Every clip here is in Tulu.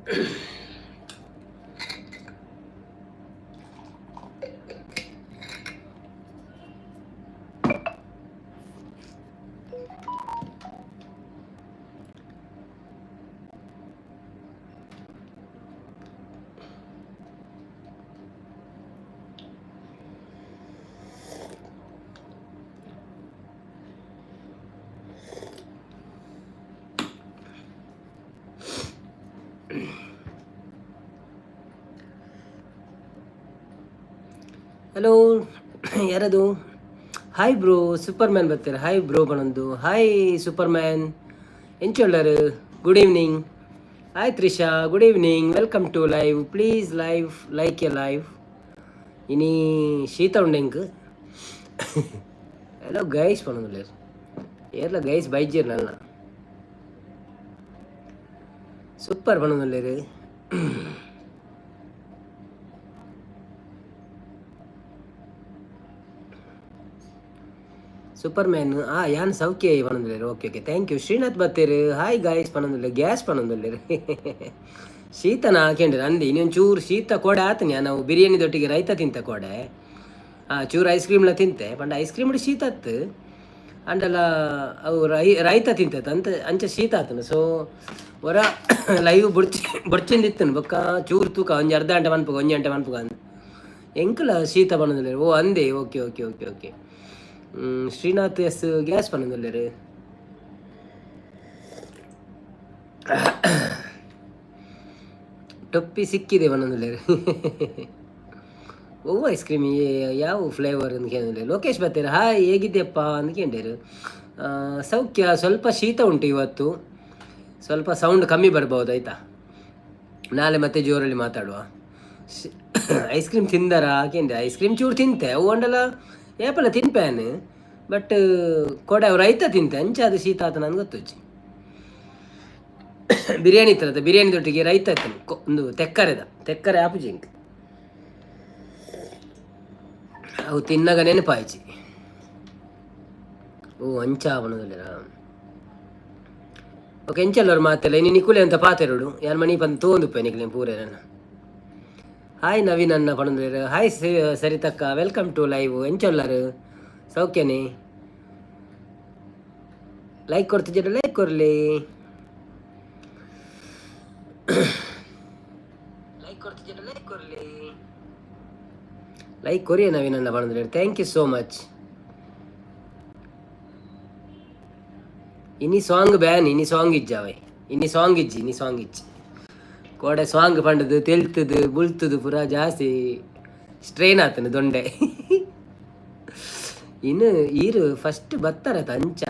ಹಲೋ, ಯಾರದು? ಹಾಯ್ ಬ್ರೋ, ಸೂಪರ್ ಮ್ಯಾನ್ ಬರ್ತಾರೆ. ಹಾಯ್ ಬ್ರೋ ಪಣೊಂದು. ಹಾಯ್ ಸೂಪರ್ ಮ್ಯಾನ್, ಎಂಚೊಲ್ಲರು? Good evening. Hi Trisha, good evening, welcome to live. Please live, like a live. ಇನಿ ಶೀತ ಉಂಡು ಎಂಕ್. ಹಲೋ ಗೈಸ್ ಪಣೊಂದುಲ್ಲೆರ್. ಏರ್ಲ ಗೈಸ್ ಬೈಜೆರ್ ನಲ್ಲ. ಸೂಪರ್ ಪಣೊಂದುಲ್ಲೆರ್. ಸೂಪರ್ ಮ್ಯಾನ್ ಆ ಯಾನ್ ಸೌಖ್ಯ ಪಣೊಂದುಲ್ಲೆರ್. Okay okay, thank you. Srinath ಬತ್ತೆರ್. ಹಾಯ್ ಗಾಯ್ಸ್ ಪಣೊಂದುಲ್ಲೆರ್. ಗ್ಯಾಸ್ ಪಣೊಂದುಲ್ಲೆರ್. ಶೀತನ ಹಾಕೊಂಡ್ರೆ ಅಂದೆ. ಇನ್ನೊಂದು ಚೂರು ಶೀತ ಕೋಡೆ ಆತನಿ. ನಾವು ಬಿರಿಯಾನಿ ದೊಟ್ಟಿಗೆ ರೈತ ತಿಂತ ಕೋಡೆ. ಚೂರು ಐಸ್ ಕ್ರೀಮ್ಲ ತಿಂತೆ ಪಂಡ ಐಸ್ ಕ್ರೀಮ್ ಶೀತ ಅತ್ತು ಅಂಡಲ ಅವು ರೈತ ತಿಂತತ್ ಅಂತ ಅಂಚ ಶೀತ ಆತನ. ಸೊ ಒರ ಲೈವ್ ಬುಡ್ಚಿ ಬೊಡ್ಚಿಂದಿತ್ತನು. ಬೊಕ್ಕ ಚೂರು ತೂಕ ಒಂಜಿ ಅರ್ಧ ಗಂಟೆ ಮನ್ಪುಗ, ಒಂಜಿ ಗಂಟೆ ಮನ್ಪುಗ ಅಂದ್. ಎಂಕಲ ಶೀತ ಪನೊಂದುಲ್ಲೆರ್. ಓ ಅಂದೆ, okay okay okay okay. Srinath S gas ಪನೊಂದುಲ್ಲೆರ್. ಟೊಪ್ಪಿ ಸಿಕ್ಕಿದೆ ಪನೊಂದುಲ್ಲೆರ್. ಓ ಐಸ್ ಕ್ರೀಮ್ ಯಾವ ಫ್ಲೇವರ್ ಅಂತ ಕೇಳಿದ್ರೆ. ಲೋಕೇಶ್ ಬರ್ತಾರೆ. ಹಾಯ್, ಹೇಗಿದ್ಯಪ್ಪ ಅಂತ ಕೇಂಡೇರು. ಸೌಖ್ಯ. ಸ್ವಲ್ಪ ಶೀತ ಉಂಟು ಇವತ್ತು, ಸ್ವಲ್ಪ ಸೌಂಡ್ ಕಮ್ಮಿ ಬರ್ಬೋದು, ಆಯಿತಾ? ನಾಳೆ ಮತ್ತೆ ಜೋರಲ್ಲಿ ಮಾತಾಡುವ. ಐಸ್ ಕ್ರೀಮ್ ತಿಂದರಾ ಕೇಂದ್ರ. ಐಸ್ ಕ್ರೀಮ್ ಚೂರು ತಿಂತೆ. ಅವು ಅಂಡಲ ಏಪಲ ತಿನ್ಪೇನು, ಬಟ್ ಕೊಡೆ ಅವ್ರು ರೈತ ತಿಂತೆ. ಅಂಚ ಅದು ಶೀತ ಆತ ನನ್ಗೆ ಗೊತ್ತುಜ್ಜಿ. ಬಿರಿಯಾನಿ ಇತ್ತಲ್ಲ, ಬಿರಿಯಾನಿ ದೊಟ್ಟಿಗೆ ರೈತ ಇತ್ತು. ಒಂದು ತೆಕ್ಕರೆದ ತೆಕ್ಕರೆ ಆಪುಜಿ ಇಂಕ್. ಅವು ತಿನ್ನಾಗ ನೆನಪಾಯ್ಚಿ. ಓ ಅಂಚ ಪನೊಂದುಲ್ಲೆರಾ? ಓಕೆ, ಎಂಚಲ್ಲವ್ರು ಮಾತೆಲ್ಲ? ಇನ್ನು ನಿಕುಲೆ ಅಂತ ಪಾತೆರಡು. ಯಾನ್ ಮಣಿ ಪಂದ್ ತೋಂದುಪ್ಪೆ ನಿಕ್ಲೆ ಪೂರೆ. ಹಾಯ್ ನವೀನ್ ಅಣ್ಣ ಪನೊಂದುಲ್ಲೆರ್. ಹಾಯ್ ಸರಿತಕ್ಕ, welcome to live. ಎಂಚೊಲ್ಲರು? ಸೌಖ್ಯನೇ? ಲೈಕ್ ಕೊಡ್ತಿದ್ದೀರ, ಲೈಕ್ ಕೊರ್ಲಿ. ಲೈಕ್ ಕೊಡ್ತಿದ್ದೀರ, ಲೈಕ್ ಕೊರ್ಲಿ. ಲೈಕ್ ಕೊರಿಯ ನವೀನ್ ಅಣ್ಣ ಪನೊಂದುಲ್ಲೆರ್. Thank you so much. ಇನಿ ಸಾಂಗ್ ಬ್ಯಾನ್, ಇನಿ ಸಾಂಗ್ ಇಜ್ಜಾವೆ. ಇನಿ ಸಾಂಗ್ ಇಜ್ಜಿ, ಇನಿ ಸಾಂಗ್ ಇಜ್ಜಿ. ಕೋಡೆ ಸಾಂಗ್ ಪಂಡದು ತೆಲ್ತದು ಬುಲ್ತದು ಪೂರ ಜಾಸ್ತಿ ಸ್ಟ್ರೈನ್ ಆತನ ದೊಂಡೆ. ಇನ್ನು ಈರು ಫಸ್ಟ್ ಬತ್ತಾರತ ಅಂಚ,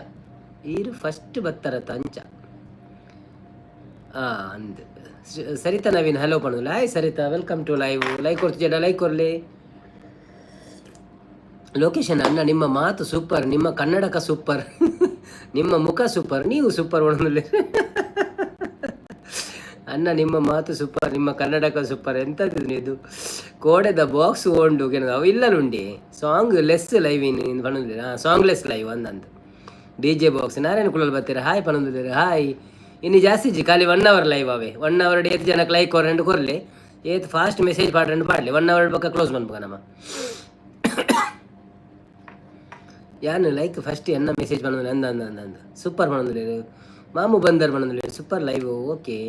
ಈರು ಫಸ್ಟ್ ಬತ್ತಾರತ ಅಂಚ. ಅಂದ್ ಸರಿತಾ ನವೀನ್ ಹಲೋ ಪಣುಲ್ಲ. Hi Saritha, welcome to live. Like ಕೊಡ್ತಿದ್ದೀರಾ, ಲೈಕ್ ಕೊರ್ಲಿ. ಲೊಕೇಶನ್ ಅಣ್ಣ, ನಿಮ್ಮ ಮಾತು ಸೂಪರ್, ನಿಮ್ಮ ಕನ್ನಡಕ ಸೂಪರ್, ನಿಮ್ಮ ಮುಖ ಸೂಪರ್, ನೀವು ಸೂಪರ್ ಒಣದಲ್ಲಿ. ಅಣ್ಣ, ನಿಮ್ಮ ಮಾತು ಸೂಪರ್, ನಿಮ್ಮ ಕನ್ನಡಕ ಸೂಪರ್. ಎಂತದ್ದು ಇದು? ಕೋಡೆದ ಬಾಕ್ಸ್ ಓಂಡು ಅವು ಇಲ್ಲಲುಂಡಿ. ಸಾಂಗ್ ಲೆಸ್ ಲೈವ್ ಇನ್ ಪನೊಂದಿಲ್ಲ. ಸಾಂಗ್ ಲೆಸ್ ಲೈವ್ ಅಂದಂತ. D J box Narayana Kulal ಬರ್ತೀರ. ಹಾಯ್ ಪನೊಂದಿಲ್ಲ. ಹಾಯ್. ಇನ್ನು ಜಾಸ್ತಿ ಇಜ್ಜಿ, ಖಾಲಿ ಒನ್ ಅವರ್ ಲೈವ್ ಅವೆ. ಒನ್ ಅವರ್ ಏತ್ ಜನಕ್ಕೆ ಲೈಕ್ ಕೊರಂಡು ಕೊರ್ಲಿ, ಏತ್ ಫಾಸ್ಟ್ ಮೆಸೇಜ್ ಪಾಡ್ರಂಡು ಪಾಡ್ಲಿ. ಒನ್ ಅವರ್ ಬೊಕ್ಕ ಕ್ಲೋಸ್ ಮನ್ಪುಗ ನಮ್ಮ. ಯಾನ್ ಲೈಕ್ ಫಸ್ಟ್ ಎನ್ನ ಮೆಸೇಜ್ ಪನೊಂದಿಲ್ಲ. ಅಂದ ಅಂದ ಅಂದ ಅಂದ. ಸೂಪರ್ ಪನೊಂದಿಲ್ಲ. ಮಾಮು ಬಂದರ್ ಪನೊಂದಿಲ್ಲ. Super live. Okay.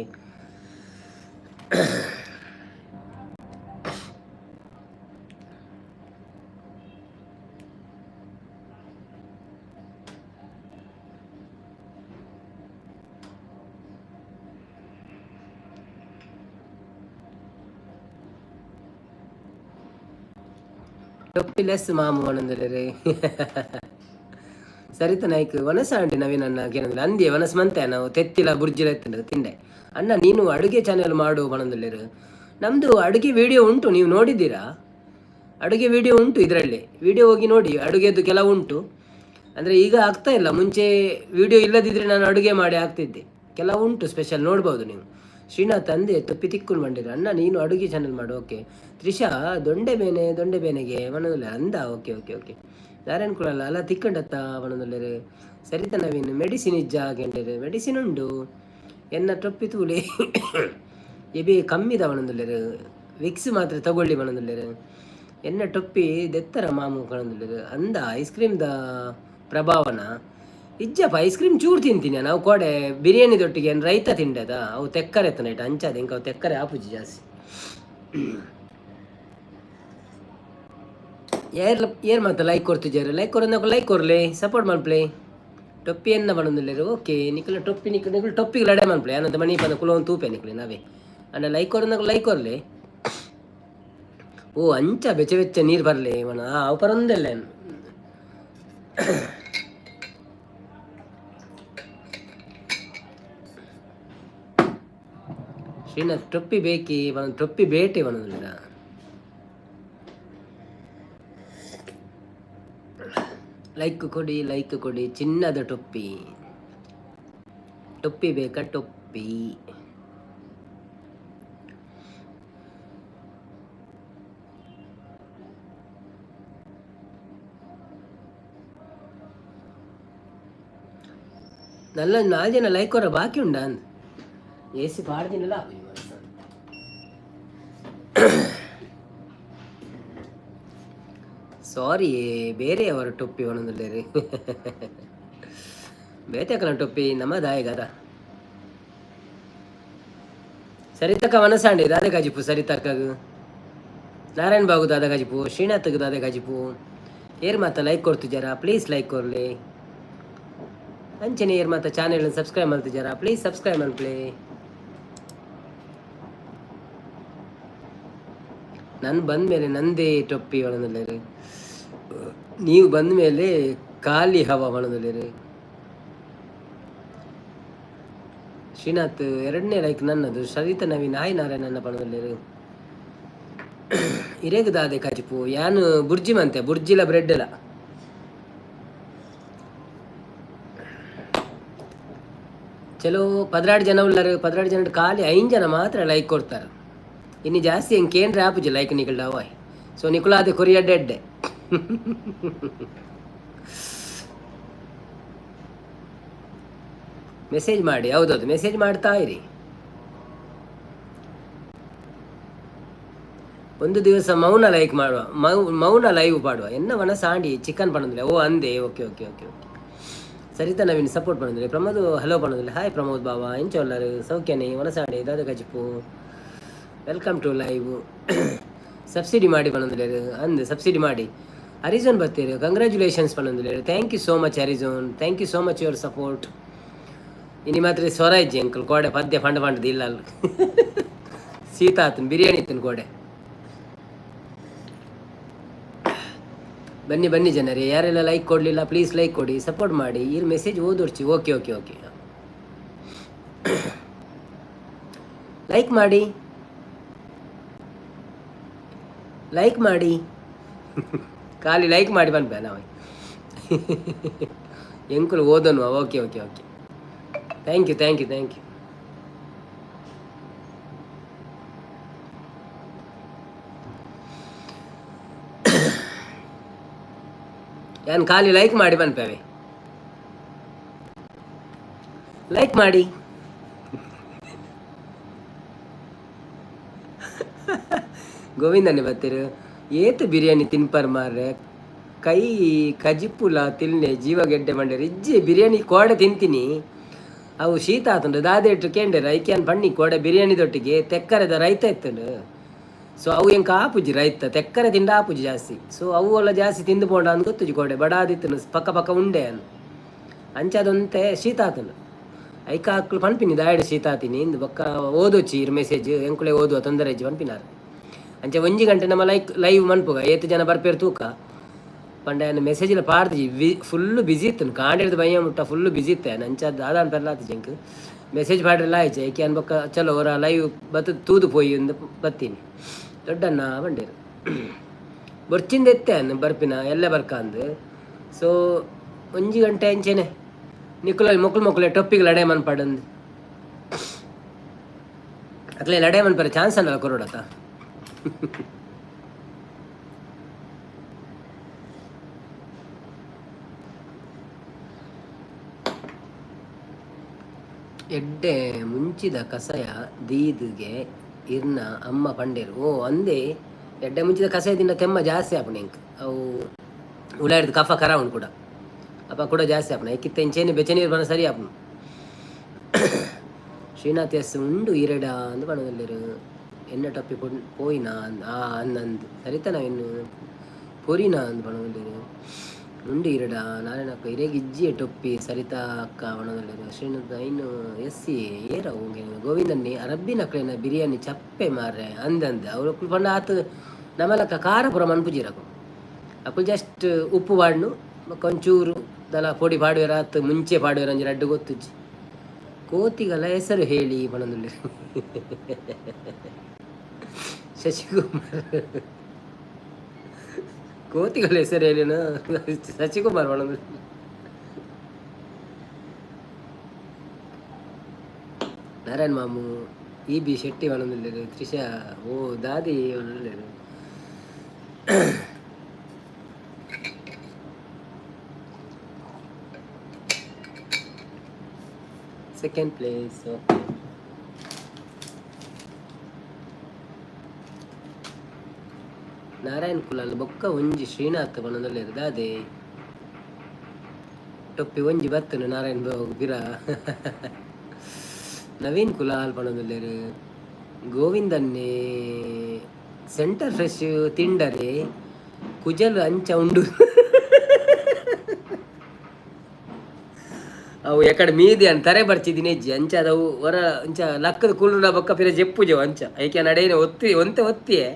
ಟೊಪ್ಪಿಲೆಸ್ ಮಾಮು ಪನೊಂದುಲ್ಲೆರ್. ಸರಿತ ನಾಯ್ಕ್ ವನಸ ಆಂಟಿ ನವೀನ್ ಅಣ್ಣ ಕೇನಂದ್ರೆ ಅಂದ್ಯೆ ವನಸ್ ಮಂತೆ. ನಾವು ತೆತ್ತಿಲ ಬುರ್ಜಿಲ ಎತ್ತಂಡು ತಿಂಡೆ. ಅಣ್ಣ, ನೀನು ಅಡುಗೆ ಚಾನೆಲ್ ಮಾಡು ಪನೊಂದುಲ್ಲೆರ್. ನಮ್ಮದು ಅಡುಗೆ ವಿಡಿಯೋ ಉಂಟು, ನೀವು ನೋಡಿದ್ದೀರಾ? ಅಡುಗೆ ವಿಡಿಯೋ ಉಂಟು ಇದರಲ್ಲಿ. ವಿಡಿಯೋ ಹೋಗಿ ನೋಡಿ, ಅಡುಗೆದ್ದು ಕೆಲವು ಉಂಟು. ಅಂದರೆ ಈಗ ಆಗ್ತಾ ಇಲ್ಲ. ಮುಂಚೆ ವಿಡಿಯೋ ಇಲ್ಲದಿದ್ದರೆ ನಾನು ಅಡುಗೆ ಮಾಡಿ ಆಗ್ತಿದ್ದೆ. ಕೆಲವು ಉಂಟು ಸ್ಪೆಷಲ್, ನೋಡ್ಬೋದು ನೀವು. ಶ್ರೀನಾಥ್ ಅಂದೆ ತೊಪ್ಪಿ ತಿಕ್ಕುಲ್ ಮಂಡಿರ. ಅಣ್ಣ, ನೀನು ಅಡುಗೆ ಚಾನಲ್ ಮಾಡು. ಓಕೆ. ತ್ರಿಷಾ ದೊಂಡೆ ಬೇನೆ, ದೊಂಡೆ ಬೇನೆಗೆ ಮನದಲ್ಲ ಅಂದ. Okay okay okay. ನಾರಾಯಣ್ ಕುಳಲ್ಲ ಅಲ್ಲ ತಿಕ್ಕಂಡತ್ತ ಪನೊಂದುಲ್ಲೆರ್. ಸರಿತ ನವೀನ್ ಮೆಡಿಸಿನ್ ಇಜ್ಜಾ ಗೆಂಡೆರ್. ಮೆಡಿಸಿನ್ ಉಂಡು. ಎನ್ನ ಟೊಪ್ಪಿ ತೂಲೆ. ಎಬಿ ಕಮ್ಮಿದ ಪನೊಂದುಲ್ಲೆರ್, ವಿಕ್ಸ್ ಮಾತ್ರ ತಗೊಳ್ಳಿ ಪನೊಂದುಲ್ಲೆರ್. ಎನ್ನ ಟೊಪ್ಪಿ ದೆತ್ತರ ಮಾಮು ಪನೊಂದುಲ್ಲೆರ್. ಅಂದ ಐಸ್ ಕ್ರೀಮ್ದ ಪ್ರಭಾವನ ಇಜ್ಜಪ್ಪ. ಐಸ್ ಕ್ರೀಮ್ ಚೂರು ತಿಂತೀನಿ ನಾವು. ಕೋಡೆ ಬಿರಿಯಾನಿ ದೊಟ್ಟಿಗೆ ರೈತ ತಿಂಡದ, ಅವು ತೆಕ್ಕರೆ ಎತ್ತನ ಅಂಚಾದ ಎಂಕ ಅವು ತೆಕ್ಕರೆ ಆಪುಜಿ ಜಾಸ್ತಿ. ಏರ್ ಏರ್ ಮಾತ ಲೈಕ್ ಕೊರ್ತಿಜಾರು? ಲೈಕ್ ಕೊರಂದకు ಲೈಕ್ ಕೊರ್ಲೆ, ಸಪೋರ್ಟ್ ಮಲ್ಪ್ಲೆ. ಟೊಪ್ಪಿ ಎನ್ನ ಪನೊಂದುಲ್ಲೆರ್. ಓಕೆ, ನಿಕುಲ ಟೊಪ್ಪಿ, ನಿಕುಲು ನಿಕುಲು ಟೊಪ್ಪಿಗೆ ಲಡೆ ಮಲ್ಪ್ಲೆ. ಅನಂತ ಮಣಿ ಪಂದ ಕುಲೊಂದು ತೂಪೆ ನಿಕುಲೆ ನಾವೇ. ಅಂಡ ಲೈಕ್ ಕೊರಂದకు ಲೈಕ್ ಕೊರ್ಲೆ. ಓ, ಅಂಚ ಬೆಚ್ಚ ಬೆಚ್ಚ ನೀರು ಬರಲಿ ಮನ ಅವು ಪರೊಂದೆಲ್ಲ. ಶ್ರೀನಾಥ್ ಟೊಪ್ಪಿ ಬೇಕಿ ಪನ, ಟೊಪ್ಪಿ ಬೇಟೆ ಪನೊಂದುಲ್ಲೆರ. ಲೈಕ್ ಕೊಡಿ, ಲೈಕ್ ಕೊಡಿ. ಚಿನ್ನದ ಟೊಪ್ಪಿ, ಟೊಪ್ಪಿ ಬೇಕಾ ಟೊಪ್ಪಿ? ನಲ್ಲ ನಾಲ್ ಜನ ಲೈಕ್ ಕೊರ ಬಾಕಿ ಉಂಡಾ ಅಂದ್. ಎ ಸಿ ಪಾಡ್ದಿನಲ್ಲ. ಸಾರಿ, ಬೇರೆಯವರ ಟೊಪ್ಪಿ ಪನೊಂದುಲ್ಲೆರ್. ಬೇತೆಕಲ ಟೊಪ್ಪಿ ನಮ್ಮ ದಾಯಗದ. ಸರಿತಕ್ಕ ಮನಸಾಂಡಿ ದಾದೆ ಕಾಜಿಪು? ಸರಿತಕ್ಕಗ್ ನಾರಾಯಣ್ ಬಾಬು ದಾದ ಕಾಜಿಪು? ಶ್ರೀನಾಥ್ ದಾದೆ ಕಾಜಿಪು? ಏರ್ ಮಾತ ಲೈಕ್ ಕೊಡ್ತಿದ್ದಾರಾ? ಪ್ಲೀಸ್ ಲೈಕ್ ಕೊರ್ಲಿ. ಅಂಚನೆ ಏರ್ ಮಾತ ಚಾನೆಲ್ ಸಬ್ಸ್ಕ್ರೈಬ್ ಮಾಡ್ತಿದ್ದಾರಾ? ಪ್ಲೀಸ್ ಸಬ್ಸ್ಕ್ರೈಬ್ ಮಲ್ಪ್ಲೆ. ನಾನು ಬಂದ ಮೇಲೆ ನಂದೇ ಟೊಪ್ಪಿ ಪನೊಂದುಲ್ಲೆರ್. ನೀವು ಬಂದ ಮೇಲೆ ಖಾಲಿ ಹವಾ ಪನೊಂದುಲ್ಲೆರ್. ಶ್ರೀನಾಥ್, ಎರಡನೇ ಲೈಕ್ ನನ್ನದು. ಸರಿತ ನವೀನ್ ಹಾಯ್ ನಾರಾಯಣನ್ನ ಪನೊಂದುಲ್ಲೆರ್. ಇರೆಗ್ ದಾದೆ ಕಾಜಿಪು? ಯಾನ್ ಬುರ್ಜಿ ಮಂತೆ, ಬುರ್ಜಿಲ ಬ್ರೆಡ್ ಲ. ಚಲೋ, 12 ಜನ ಉಳ್ಳಾರು. 12 ಜನ ಖಾಲಿ ಐದು ಜನ ಮಾತ್ರ ಲೈಕ್ ಕೊಡ್ತಾರೆ. ಇನ್ನು ಜಾಸ್ತಿ ಹೆಂಗೆ ಕೇಂದ್ರ ಆಪುಜಿ ಲೈಕ್ ನಿಕಲ್ಡ ಅವಾಯ್. ಸೊ ನಿಕುಲಾದೆ ಕೊರಿಯಡ್ಡೆ ಎಡ್ಡೆ. ಮೆಸೇಜ್ ಮಾಡಿ. ಹೌದೌದು, ಮೆಸೇಜ್ ಮಾಡ್ತಾ ಇರಿ. ಒಂದು ದಿವಸ ಮೌನ ಲೈಕ್ ಮಾಡುವ, ಮೌನ ಲೈವ್ ಪಾಡುವ. ಎನ್ನ ಮನ ಸಾಂಡಿ ಚಿಕನ್ ಪಣಂದ್ರೆ. ಓ ಅಂದೆ. Okay okay okay okay. Saritha Naveen support ಪಣಂದ್ರೆ. ಪ್ರಮೋದ್ ಹಲೋ ಪಣಂದ್ರೆ. ಹಾಯ್ ಪ್ರಮೋದ್ ಬಾಬಾ, ಎಂಚ ಉಲ್ಲರು? ಸೌಖ್ಯನೆ? ವನಸಾಂಡಿ ದಾದ ಕಜಿಪು? Welcome to live. Subsidy ಮಾಡಿ ಪಣಂದ್ರೆ. ಅಂದ್ ಸಬ್ಸಿಡಿ ಮಾಡಿ. ಹರಿಜೋನ್ ಬರ್ತೀರಿ, ಕಂಗ್ರ್ಯಾಚುಲೇಷನ್ಸ್ ಪಣಂದ್ರೆ. Thank you so much ಹರಿಜೋನ್, thank you so much your support. ಇನಿ ಮಾತ್ರ ಸ್ವರ ಇಜ್ಜಿ ಅಂಕಲ್. ಕೋಡೆ ಪದ್ಯ ಫಂಡ ಫಂಡದ ಇಲ್ಲ ಅಲ್ಲ. ಶೀತ ಆತನ್, ಬಿರಿಯಾನಿ ಇತ್ತನ್ ಕೋಡೆ. ಬನ್ನಿ ಬನ್ನಿ ಜನರೇ. ಯಾರೆಲ್ಲ ಲೈಕ್ ಕೊಡಲಿಲ್ಲ, ಪ್ಲೀಸ್ ಲೈಕ್ ಕೊಡಿ, ಸಪೋರ್ಟ್ ಮಾಡಿ. ಈ ಮೆಸೇಜ್ ಓದೋರ್ಚಿ. ಓಕೆ ಓಕೆ ಓಕೆ, ಲೈಕ್ ಮಾಡಿ, ಲೈಕ್ ಮಾಡಿ. ಖಾಲಿ ಲೈಕ್ ಮಾಡಿ ಬಂದ್ಬೆ ನಾವು ಎಂಕುಲು ಓದೋನು. Okay okay okay, thank you, thank you, thank you. ಯಾನ್ ಖಾಲಿ ಲೈಕ್ ಮಾಡಿ ಬನ್ಪೇವೆ, ಲೈಕ್ ಮಾಡಿ. ಗೋವಿಂದನೆ ಬತ್ತೀರು. ಏತ್ ಬಿರಿಯಾನಿ ತಿನ್ಪರ್ ಮಾರ್ರೆ? ಕೈ ಕಜಿಪುಲ ತಿನ್ನೆ ಜೀವ ಗೆಡ್ಡೆ ಮಂಡೇರು. ಇಜ್ಜಿ, ಬಿರಿಯಾನಿ ಕೋಡೆ ತಿಂತೀನಿ. ಅವು ಶೀತ ಆತುಂಡು. ದಾದೇಟು ಕೇಂಡೆರ್ ಐಕ್ಯಾನ್ ಪಣ್ಣಿ, ಕೋಡೆ ಬಿರಿಯಾನಿದೊಟ್ಟಿಗೆ ತೆಕ್ಕರೆದ ರೈತ ಇತ್ತುಂಡು. ಸೊ ಅವು ಎಂಕ ಆಪುಜಿ. ರೈತ ತೆಕ್ಕರೆ ತಿಂಡ ಆಪುಜಿ ಜಾಸ್ತಿ. ಸೊ ಅವು ಎಲ್ಲ ಜಾಸ್ತಿ ತಿಂದು ಪೋಂಡ ಅಂದ್ ಗೊತ್ತುಜಿ. ಕೋಡೆ ಬಡಾದಿತ್ತುಂಡು, ಪಕ್ಕ ಪಕ್ಕ ಉಂಡೆ ಅನ್. ಅಂಚಾದೊಂತೆ ಶೀತ ಆತುಂಡು. ಐಕ ಅಕ್ಲು ಪನ್ಪಿನಿ ದಾಯಡ್ ಶೀತ ಆತೀನಿ ಇಂದು. ಬೊಕ್ಕ ಓದೊಚ್ಚಿ ಇರ್ ಮೆಸೇಜ್, ಎಂಕುಲೆ ಓದುವ, ತೊಂದರೆ ಇಜ್ಜಿ ಪನ್ಪಿನಾರ್. ಅಂಚೆ ಒಂಜಿ ಗಂಟೆ ನಮ್ಮ ಲೈಕ್ ಲೈವ್ ಮನ್ಪುಗ. ಏತ್ ಜನ ಬರ್ಪೇರು ತೂಕ. ಪಂಡ ಮೆಸೇಜ್ಲ ಪಾಡ್ದಿಜಿ. ಫುಲ್ಲು ಬಿಸಿ ಇತ್ತು. ಕಾಂಡೆಡ್ದು ಬಯ್ಯ ಮುಟ್ಟ ಫುಲ್ಲು ಬಿಸಿ ಇತ್ತೆ. ಅಂಚ ದಾದಾನ್ ಪೆರ್ಲಾತಿಜಿ ಎಂಕ್. ಮೆಸೇಜ್ ಪಾಡ್ರೆಲ ಆಯ್ಚೆ. ಏಕೆ ಅನ್ ಬೊಕ್ಕ ಚಲೋ ಒರ ಲೈವ್ ಬತ್ತು ತೂದು ಪೋಯಿ ಇಂದು ಬತ್ತೀನಿ. ದೊಡ್ಡಣ್ಣ ಬಂಡೇರು ಬೊರ್ಚಿಂದ ಎತ್ತೆ ಅನ್ ಬರ್ಪಿನ ಎಲ್ಲ ಬರ್ಕಂದು. ಸೊ ಒಂಜಿ ಗಂಟೆ ಅಂಚೆನೆ ನಿಕುಲ ಮೊಕ್ಲು ಮೊಕ್ಲೆ ಟೊಪ್ಪಿಗೆ ಲಡೆ ಮನ್ಪಡಂದು. ಅಕ್ಲೆ ಲಡೆ ಮನ್ಪರೆ ಚಾನ್ಸ್ ಅನ್ನಲ್ಲ ಕೊರಡತ. ಎಡ್ಡೆ ಮುಂಚಿದ ಕಷಾಯ ದೀದುಗೆ ಇರ್ನ ಅಮ್ಮ ಪಂಡೇರು. ಓ ಅಂದೆ, ಎಡ್ಡೆ ಮುಂಚಿದ ಕಷಾಯದಿಂದ ತೆಮ್ಮ ಜಾಸ್ತಿ ಆಪುಂಡು ಎಂಕ್. ಅವು ಉಲಾಯಿರ್ದ್ ಕಫ ಕರಾವುಂಡು ಕೂಡ, ಅಪ ಕೂಡ ಜಾಸ್ತಿ ಆಪುಂಡು. ಐಕಿತ್ತ ಇಂಚೇನೆ ಬೆಚ್ಚ ನೀರು ಬನ ಸರಿ ಆಪುಂಡು. ಶ್ರೀನಾಥ್ ಎಸ್ ಉಂಡು ಈರೆಡ ಅಂದ್ ಪನೊಂದುಲ್ಲೆರ್. ಎನ್ನ ಟಪ್ಪಿ ಪೋಯಿನ ಆ ಅಂದ್ ಸರಿತನ ಇನ್ನು ಪೊರಿನ ಅಂದ್ ಪನೊಂದುಲ್ಲೆರ್. ಉಂಡು ಈರೆಡ ನಾರಾಯಣಕ್ಕ ಇರೆಗ್ ಇಜ್ಜಿಯೇ ಟೊಪ್ಪಿ ಸರಿತಾ ಅಕ್ಕ ಪನೊಂದುಲ್ಲೆರ್. ಶ್ರೀನಾಥ್ ಐನು ಎಸ್ ಸಿ ಏರ ಗೋವಿಂದನ್ನಿ ಅರಬ್ಬಿನಕ್ಲೆನ ಬಿರಿಯಾನಿ ಚಪ್ಪೆ ಮಾರ್ರೆ ಅಂದ್ ಅಂದ್. ಅವ್ರು ಪಂಡ ಆತ್ ನಮಲಕ್ಕ ಖಾರ ಪೂರ ಮನ್ಪುಜೆರ್ ಅಕುಲು. ಅಕುಲು ಜಸ್ಟ್ ಉಪ್ಪು ಪಾಡ್ನು ಬೊಕ್ಕ ಒಂಚೂರು ದಾಲ ಪೊಡಿ ಪಾಡುವೆರ್ ಆತ್ ಮುಂಚೆ ಪಾಡುವೆರ್ ಒಂಜಿ ರಡ್ಡ್ ಗೊತ್ತುಜ್ಜಿ. ಕೋತಿಗಳ ಹೆಸರು ಹೇಳಿ ಪನೊಂದುಲ್ಲೆರ್. ಶಶಿಕುಮಾರ್ ಕೋತಿಗಳ ಹೆಸರು ಹೇಳಿನ ಶಶಿಕುಮಾರ್ ಪನೊಂದುಲ್ಲೆರ್. ನಾರಾಯಣ್ ಮಾಮು ಇ ಬಿ ಶೆಟ್ಟಿ ಪನೊಂದುಲ್ಲೆರ್. ತ್ರಿಷಾ ಓ ದಾದಿ ಪನೊಂದುಲ್ಲೆರ್. Second place, okay. Narayan Kulal ಬೊಕ್ಕ ಒಂಜಿ ಶ್ರೀನಾಥ್ ಪನೊಂದುಲ್ಲೆರ್. ದಾದೆ ಟೊಪ್ಪಿ ಒಂಜಿ ಬತ್ತುಂಡು ನಾರಾಯಣ್ ಬಿರ. ನವೀನ್ ಕುಲಾಲ್ ಪನೊಂದುಲ್ಲೆರ್. ಗೋವಿಂದನ್ನೇ ಸೆಂಟರ್ ಫ್ರೆಶ್ ತಿಂಡರೆ ಕುಜಲ್ ಅಂಚ ಉಂಡು. ಅವು ಎಕಡೆ ಮೀದಿ ಅನ್ ತರೆ ಬರ್ಚಿದಿನಿ ಇಜ್ಜಿ ಅಂಚ ಅದವು ಹೊರ ಅಂಚ ಲಕ್ಕದ ಕುಲ್ಲುನ ಬೊಕ್ಕ ಪಿರ ಜೆಪ್ಪುಜವು ಅಂಚ ಐಕೆ ನಡೆಯಿನ ಒತ್ತಿ ಒಂತೆ ಒತ್ತಿಯೇ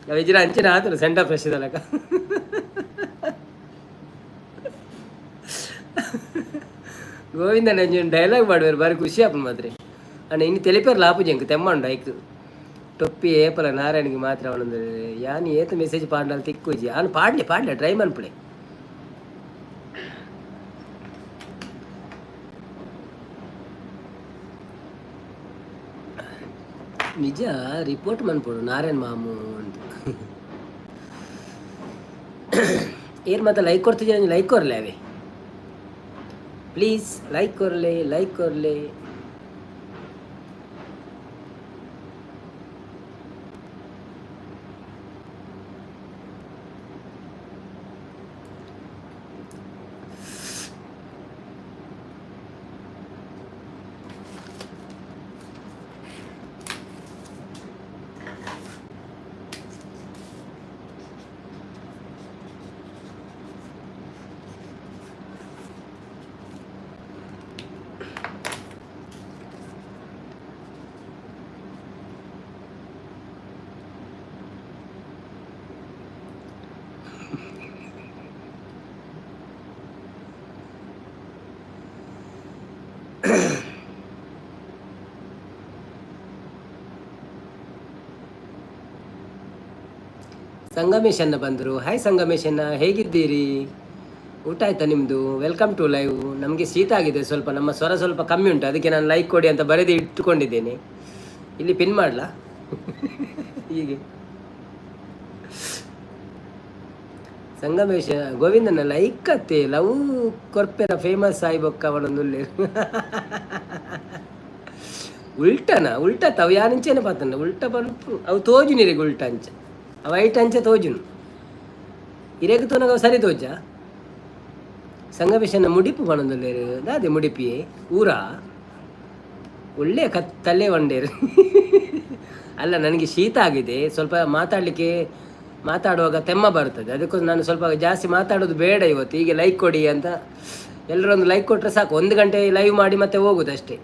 ಅವು ಇಜ್ಜಿಡ ಅಂಚನೆ ಆತುಂಡು ಸೆಂಟರ್ ಫ್ರೆಶ್ ಲೆಕ್ಕ. ಗೋವಿಂದನ ಒಂಜಿ ಡೈಲಾಗ್ ಪಾಡುವೆರ್ ಬಾರಿ ಖುಷಿ ಆಪುಂಡು ಮಾತ್ರೆ. ಅಂಡ ಇನಿ ತೆಲಿಪೆರ್ಲ ಆಪುಜಿ ಎಂಕ್ ತೆಮ್ಮಂಡು ಐಕ್. ಟೊಪ್ಪಿ ಏಪಲ ನಾರಾಯಣಗೆ ಮಾತ್ರ ಪನೊಂದುಲ್ಲೆರ್. ಯಾನ್ ಏತ್ ಮೆಸೇಜ್ ಪಾಡ್ಂಡಲ ತಿಕ್ಕುಜಿ. ಆನ್ ಪಾಡ್ಲೆ ಪಾಡ್ಲೆ ಟ್ರೈ ಮನ್ಪುಲೆ. ನಿಜ ರಿಪೋರ್ಟ್ ಮನ್ಪೊಡು ನಾರಾಯಣ್ ಮಾಮು ಅಂದ್. ಏರ್ ಮಾತ ಲೈಕ್ ಕೊರ್ತಿಜ ಲೈಕ್ ಕೊರ್ಲೆ ಅವೆ. ಪ್ಲೀಸ್ ಲೈಕ್ ಕೊರ್ಲೆ ಲೈಕ್ ಕೊರ್ಲೆ. ಸಂಗಮೇಶಣ್ಣ ಬಂದರು. ಹಾಯ್ ಸಂಗಮೇಶಣ್ಣ, ಹೇಗಿದ್ದೀರಿ? ಊಟ ಆಯ್ತಾ ನಿಮ್ಮದು? Welcome to live. ನಮಗೆ ಶೀತ ಆಗಿದೆ ಸ್ವಲ್ಪ, ನಮ್ಮ ಸ್ವರ ಸ್ವಲ್ಪ ಕಮ್ಮಿ ಉಂಟು, ಅದಕ್ಕೆ ನಾನು ಲೈಕ್ ಕೊಡಿ ಅಂತ ಬರೆದು ಇಟ್ಟುಕೊಂಡಿದ್ದೇನೆ. ಇಲ್ಲಿ ಪಿನ್ ಮಾಡಲಾ ಹೀಗೆ? ಸಂಗಮೇಶ ಗೋವಿಂದನ ಲೈಕ್ ಅತ್ತೆ ಲವ್ ಕೊರ್ಪೆರ ಫೇಮಸ್ ಆಯ್ಬೊಕ್ಕ ಅವಳೊಂದುಲ್ಲೆ ಉಲ್ಟನ ಉಲ್ಟ ತವ ಯಾರಿಂಚೇನೆ ಪಾತಂಡ ಉಲ್ಟ ಪನ್ಪು ಅವು ತೋಜುನಿರಿಗೆ ಉಲ್ಟ ಅಂಚ ಅವು ಐಟ್ ಅಂಚ ತೋಜುನು ಇರೆಗ್ ತೋನಗ ಅವು ಸರಿ ತೋಜ. ಸಂಗಮೇಶನ ಮುಡಿಪು ಪನೊಂದುಲ್ಲೆರ್. ದಾದೆ ಮುಡಿಪಿ ಊರಾ ಒಳ್ಳೆ ಕತ್ತಲೆ ವಂಡೇರು. ಅಲ್ಲ, ನನಗೆ ಶೀತ ಆಗಿದೆ ಸ್ವಲ್ಪ, ಮಾತಾಡಲಿಕ್ಕೆ ಮಾತಾಡುವಾಗ ತೆಮ್ಮ ಬರ್ತದೆ. ಅದಕ್ಕೋಸ್ಕರ ನಾನು ಸ್ವಲ್ಪ ಜಾಸ್ತಿ ಮಾತಾಡೋದು ಬೇಡ ಇವತ್ತು. ಹೀಗೆ ಲೈಕ್ ಕೊಡಿ ಅಂತ ಎಲ್ಲರೊಂದು ಲೈಕ್ ಕೊಟ್ಟರೆ ಸಾಕು. 1 ಗಂಟೆ ಲೈವ್ ಮಾಡಿ ಮತ್ತೆ ಹೋಗುದು ಅಷ್ಟೇ.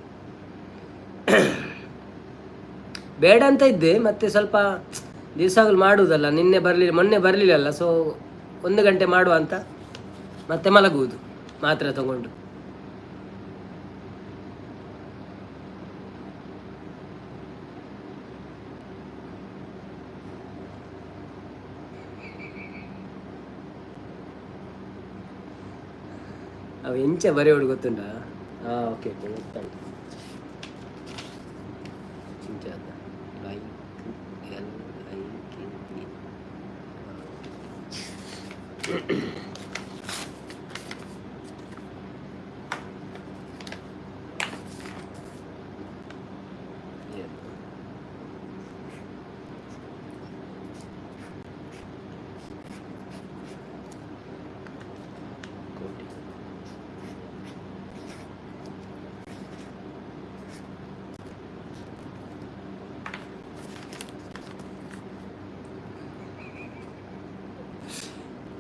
ಬೇಡ ಅಂತ ಇದ್ದೆ, ಮತ್ತೆ ಸ್ವಲ್ಪ ದಿವಸಗಳು ಮಾಡುವುದಲ್ಲ, ನಿನ್ನೆ ಬರಲಿಲ್ಲ ಮೊನ್ನೆ ಬರಲಿಲ್ಲಲ್ಲ, ಸೊ 1 ಗಂಟೆ ಮಾಡುವ ಅಂತ ಮತ್ತೆ ಮಲಗುವುದು ಮಾತ್ರ ತಗೊಂಡು. ಅವು ಎಂಚ ಬರೆಯೋಡು ಗೊತ್ತುಂಟಾ? ಹಾಂ, ಓಕೆ ಓಕೆ, ಗೊತ್ತುಂಟು. ಇಂಚ like L I K E.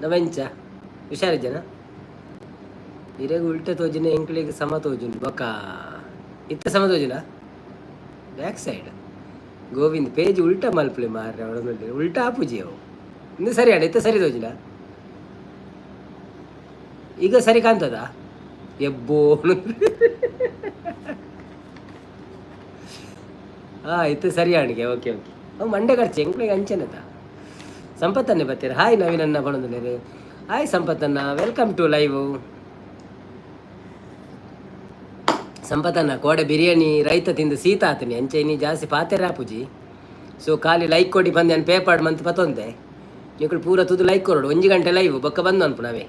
ನವೆಂಚ ಹುಷಾರಿಜ್ಜನ ಇರೆಗ್ ಉಲ್ಟ ತೋಜಿನ ಎಂಕ್ಲೆಗ್ ಸಮ ತೋಜುಂಡು ಬೊಕ ಇತ್ತೆ ಸಮ ತೋಜುನ ಬ್ಯಾಕ್ ಸೈಡ್ ಗೋವಿಂದ್ ಪೇಜ್ ಉಲ್ಟ ಮಲ್ಪುಲೆ ಮಾರ್ರೆ ಅವಳೊಂದು ಉಲ್ಟ ಆಪುಜಿ ಅವು ಇಂದು ಸರಿ ಅಣ್ಣ ಇತ್ತೆ ಸರಿ ತೋಜಿನ ಈಗ ಸರಿ ಕಾಣ್ತದ ಎಬ್ಬೋ. ಹಾಂ, ಇತ್ತು ಸರಿ ಅಣಿಗೆ. ಓಕೆ ಓಕೆ, ಅವು ಮಂಡೆ ಖರ್ಚು ಎಂಕ್ಲೆಗ್ ಅಂಚೆನತ. ಸಂಪತ್ತನ್ನೇ ಬರ್ತೀರ. ಹಾಯ್ ನವೀನನ್ನ ಬಣಂದುಲ್ಲೇರು. ಹಾಯ್ ಸಂಪತ್ತನ್ನ, welcome to live. ಸಂಪತ್ತನ್ನ, ಕೋಡೆ ಬಿರಿಯಾನಿ ರೈತ ತಿಂದು ಶೀತ ಆತನಿ, ಅಂಚೆ ಇನಿ ಜಾಸ್ತಿ ಪಾತೆರ ಆಪುಜಿ. ಸೊ ಖಾಲಿ ಲೈಕ್ ಕೊಡಿ ಬಂದೆ ನಾನು ಪೇಪಾಡ್ ಮಂತ್ ಪತ್ತೊಂದೆ. ನಿಕುಲು ಪೂರ ತೂದು ಲೈಕ್ ಕೊರಡು. 1 ಗಂಟೆ ಲೈವ್ ಬೊಕ್ಕ ಬಂದು ಅನ್ಪು ನಾವೇ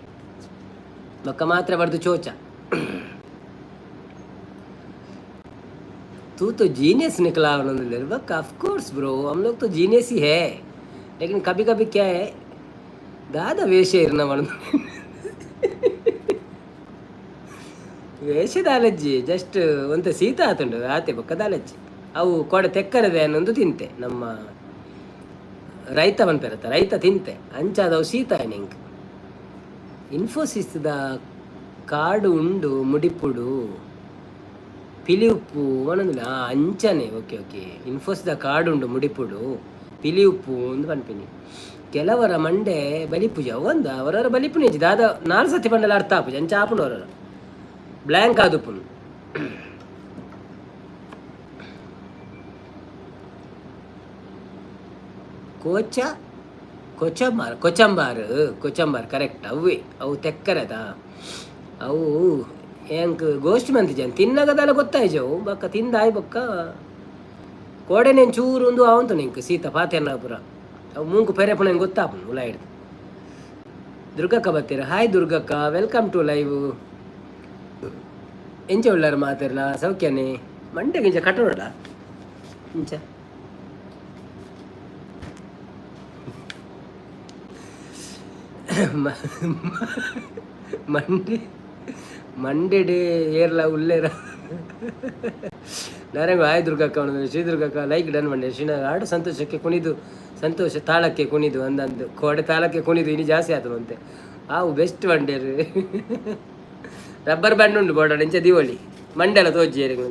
ಬೊಕ್ಕ ಮಾತ್ರ ಬಡ್ದು ಚೋಚ. तू तो जीनियस निकला उन्होंने बक। ऑफ कोर्स ब्रो, हम लोग तो जीनियस ही है, लेकिन कभी कभी क्या है, दादा ವೇಷ ಇರ್ನ ವೇಷ ದಾಲಜ್ಜಿ ಜಸ್ಟ್ ಒಂತೆ ಶೀತ ಆತುಂಡು ಆತೆ, ಬೊಕ್ಕ ದಾಲಜ್ಜಿ. ಅವು ಕೋಡೆ ತೆಕ್ಕರದೆ ಅನ್ನೊಂದು ತಿಂತೆ, ನಮ್ಮ ರೈತ ಪನ್ಪೆರತ್ತ, ರೈತ ತಿಂತೆ, ಅಂಚಾದವು ಶೀತ ನಿಂಕ್. ಇನ್ಫೋಸಿಸ್ದ ಕಾರ್ಡ್ ಉಂಡು ಮುಡಿಪುಡು ಪಿಲಿ ಉಪ್ಪು ಪನೊಂದುಲ್ಲ. ಅಂಚನೆ, ಓಕೆ ಓಕೆ. ಇನ್ಫೋಸಿಸ್ದ ಕಾರ್ಡ್ ಉಂಡು ಮುಡಿಪುಡು ಪಿಲಿ ಉಪ್ಪು ಅಂದ್ ಪನ್ಪಿನಿ. ಕೆಲವರ ಮಂಡೆ ಬಲಿಪುಜಿ ಅವಂದ ಅವರವರ ಬಲಿಪುನಿ ದಾದ ನಾಲ್ ಸತಿ ಪಂಡಲ ಅರ್ಥ ಆಪುಜಿ, ಅಂಚ ಆಪುಂಡು. ಅವರವರ ಬ್ಲ್ಯಾಂಕ್ ಆದುಪ್ಪುಂಡು. Coach ಕೊಚಂಬಾರ್ ಕೊಚಂಬಾರ್ ಕೊಚಂಬಾರ್ correct. ಅವೇ ಅವು ತೆಕ್ಕರೆದ ಅವು ಎಂಕ್ ಗೋಷ್ಠಿ ಮಂತಿಜನ್ ತಿನ್ನಗದಲ್ಲ ಗೊತ್ತಾಯ್ಜವು. ಬೊಕ್ಕ ತಿಂದಾಯ್ ಬೊಕ್ಕ ಕೋಡೆನೇನು ಚೂರು ಒಂದು ಅವಂತು ನಿಂಕ್ ಸೀತ ಪಾತೆರ್ನ ಪುರ ಅವು ಮೂಂಕು ಪೆರೆಪುನ ಗೊತ್ತಾಪುಂಡು ಉಲ ಹಿಡ್ದು. ದುರ್ಗಕ್ಕ ಬತ್ತೀರ. ಹಾಯ್ ದುರ್ಗಕ್ಕ, welcome to live. ಎಂಚ ಉಳ್ಳಾರ ಮಾತೆರ್ಲ? ಸೌಖ್ಯನೇ? ಮಂಡೆ ಗಿಂಚ ಕಟ್ಟೋಡ ಇಂಚ ಮಂಡೆ ಮಂಡೆಡ್ ಏರ್ಲ ಉಲ್ಲೇರ ನಾರಾಯಣ. ಹಾಯ್ ದುರ್ಗಕ್ಕ ಅವನು. ಶ್ರೀ ದುರ್ಗಕ್ಕ ಲೈಕ್ ಡನ್ ಮಂಡೆ. ಶ್ರೀನಗರ ಆಡು ಸಂತೋಷಕ್ಕೆ ಕುಣಿದು, ಸಂತೋಷ ತಾಳಕ್ಕೆ ಕುಣಿದು ಅಂದಂದು ಕೋಡೆ ತಾಳಕ್ಕೆ ಕುಣಿದು ಇನ್ನು ಜಾಸ್ತಿ ಆತು ಅಂತೆ. ಆವು ಬೆಸ್ಟ್ ಬಂಡೇರು. ರಬ್ಬರ್ ಬ್ಯಾಂಡ್ ಉಂಡು ಬೋರ್ಡ್ ಇಂಚ ದೀವಳಿ ಮಂಡೆಲ ತೋಜಿ ಏರಿಗೆ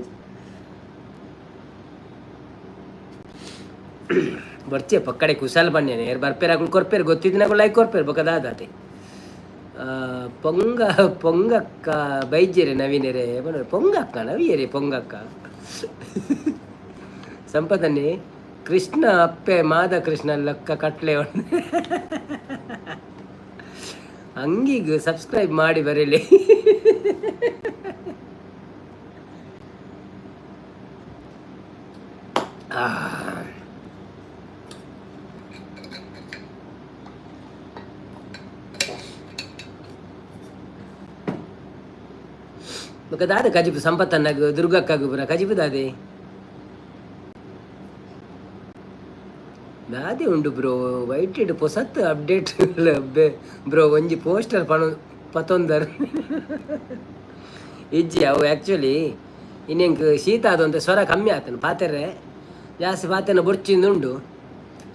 ಬರ್ಚೆ ಪಕ್ಕಡೆ ಕುಶಾಲ ಪನ್ನೇನೆ. ಏರ್ ಬರ್ಪೇರು ಅಕುಲು ಕೊರ್ಪೇರು ಗೊತ್ತಿದ್ದಿನಕುಲು ಲೈಕ್ ಕೊರ್ಪೇರು. ಬೊಕ ದಾದಾತೆ ಪೊಂಗ ಪೊಂಗಕ್ಕ ಬೈಜೆರೆ ನವೀನರೇ ಪಂಡ. ಪೊಂಗಕ್ಕ ನವಿಯರೇ ಪೊಂಗಕ್ಕ. ಸಂಪದನ್ನೇ ಕೃಷ್ಣ ಅಪ್ಪೆ ಮಾದ ಕೃಷ್ಣ ಲಕ್ಕ ಕಟ್ಲೆ ಅಂಗಿಗ್ ಸಬ್ಸ್ಕ್ರೈಬ್ ಮಾಡಿ ಬರೀಲಿ. ಬೊಕ ದಾದ ಕಜಿಪು ಸಂಪತ್ತನ್ನಗ್ ದುರ್ಗಕ್ಕಗ್ ಪೂರ ಕಜಿಪು ದಾದೆ ದಾದೆ ಉಂಡು ಬ್ರೋ? ವೈಟೆಡ್ ಪೊಸತ್ ಅಪ್ಡೇಟ್ ಬ್ರೋ. ಒಂಜಿ ಪೋಸ್ಟರ್ ಪಣ ಪತೊಂದರ್ ಇಜ್ಜಿ. ಅವು ಆ್ಯಕ್ಚುಲಿ ಇನ್ನೆಂಕ್ ಶೀತ ಆದಂತೆ ಸ್ವರ ಕಮ್ಮಿ ಆತನ, ಪಾತೆರೆ ಜಾಸ್ತಿ ಪಾತೆನ ಬೊರ್ಚಿಂದು ಉಂಡು,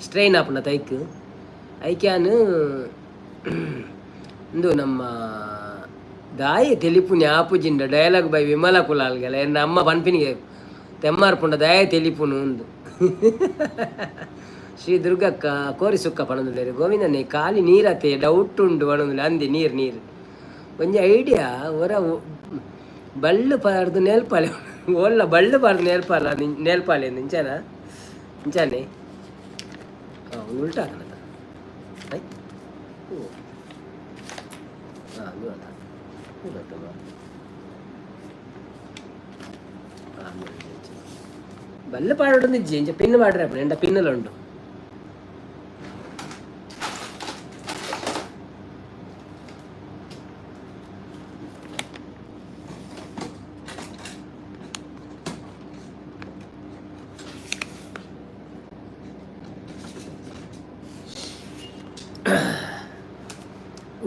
ಸ್ಟ್ರೈನ್ ಆಪುಂಡ ತೈಕ್ ಐಕ್ಯಾನ್. ಇಂದು ನಮ್ಮ ದಾಯಿ ತೆಲಿಪುನಿ ಆಪುಜಿಂಡ ಡೈಲಾಗ್ ಬೈ ವಿಮಲ ಕುಲಾಲ್ಗೆಲ್ಲ ಎನ್ನ ಅಮ್ಮ ಪನ್ಪಿನಿಗೆ ತೆಮ್ಮಾರ್ಪುಂಡ ದಾಯ ತೆಲಿಪುನು ಉಂದು. ಶ್ರೀ ದುರ್ಗಕ್ಕ ಕೋರಿ ಸುಕ್ಕ ಪಣಂದುಲ್ಲೇರು. ಗೋವಿಂದನೆ ಖಾಲಿ ನೀರತೆ ಡೌಟ್ ಉಂಡು ಪಣಂದುಲ್ಲೆ. ಅಂದಿ ನೀರು ನೀರು ಒಂಜಿ ಐಡಿಯಾ ಒರ ಬಳ್ಳು ಪಾರ್ದು ನೇಲ್ಪಾಲೆ ಓಲ್ಲ ಬಳ್ಳು ಪಾರ್ದು ನೇಲ್ಪಾಲ ನೇಲ್ಪಾಲೆ ಇಂಚನ ಇಂಚಾನೆ ಉಲ್ಟಾ ಆತನತ. ಓ ಹಾಂ ಅಂದು ಬಲ್ಲು ಪಾಡೋಡು ನಿಜ್ಜಿ ಇಂಚ ಪಿನ್ ಮಾಡ್ರೆ ಎಂಡ ಪಿನ್ನುಲ ಉಂಡು.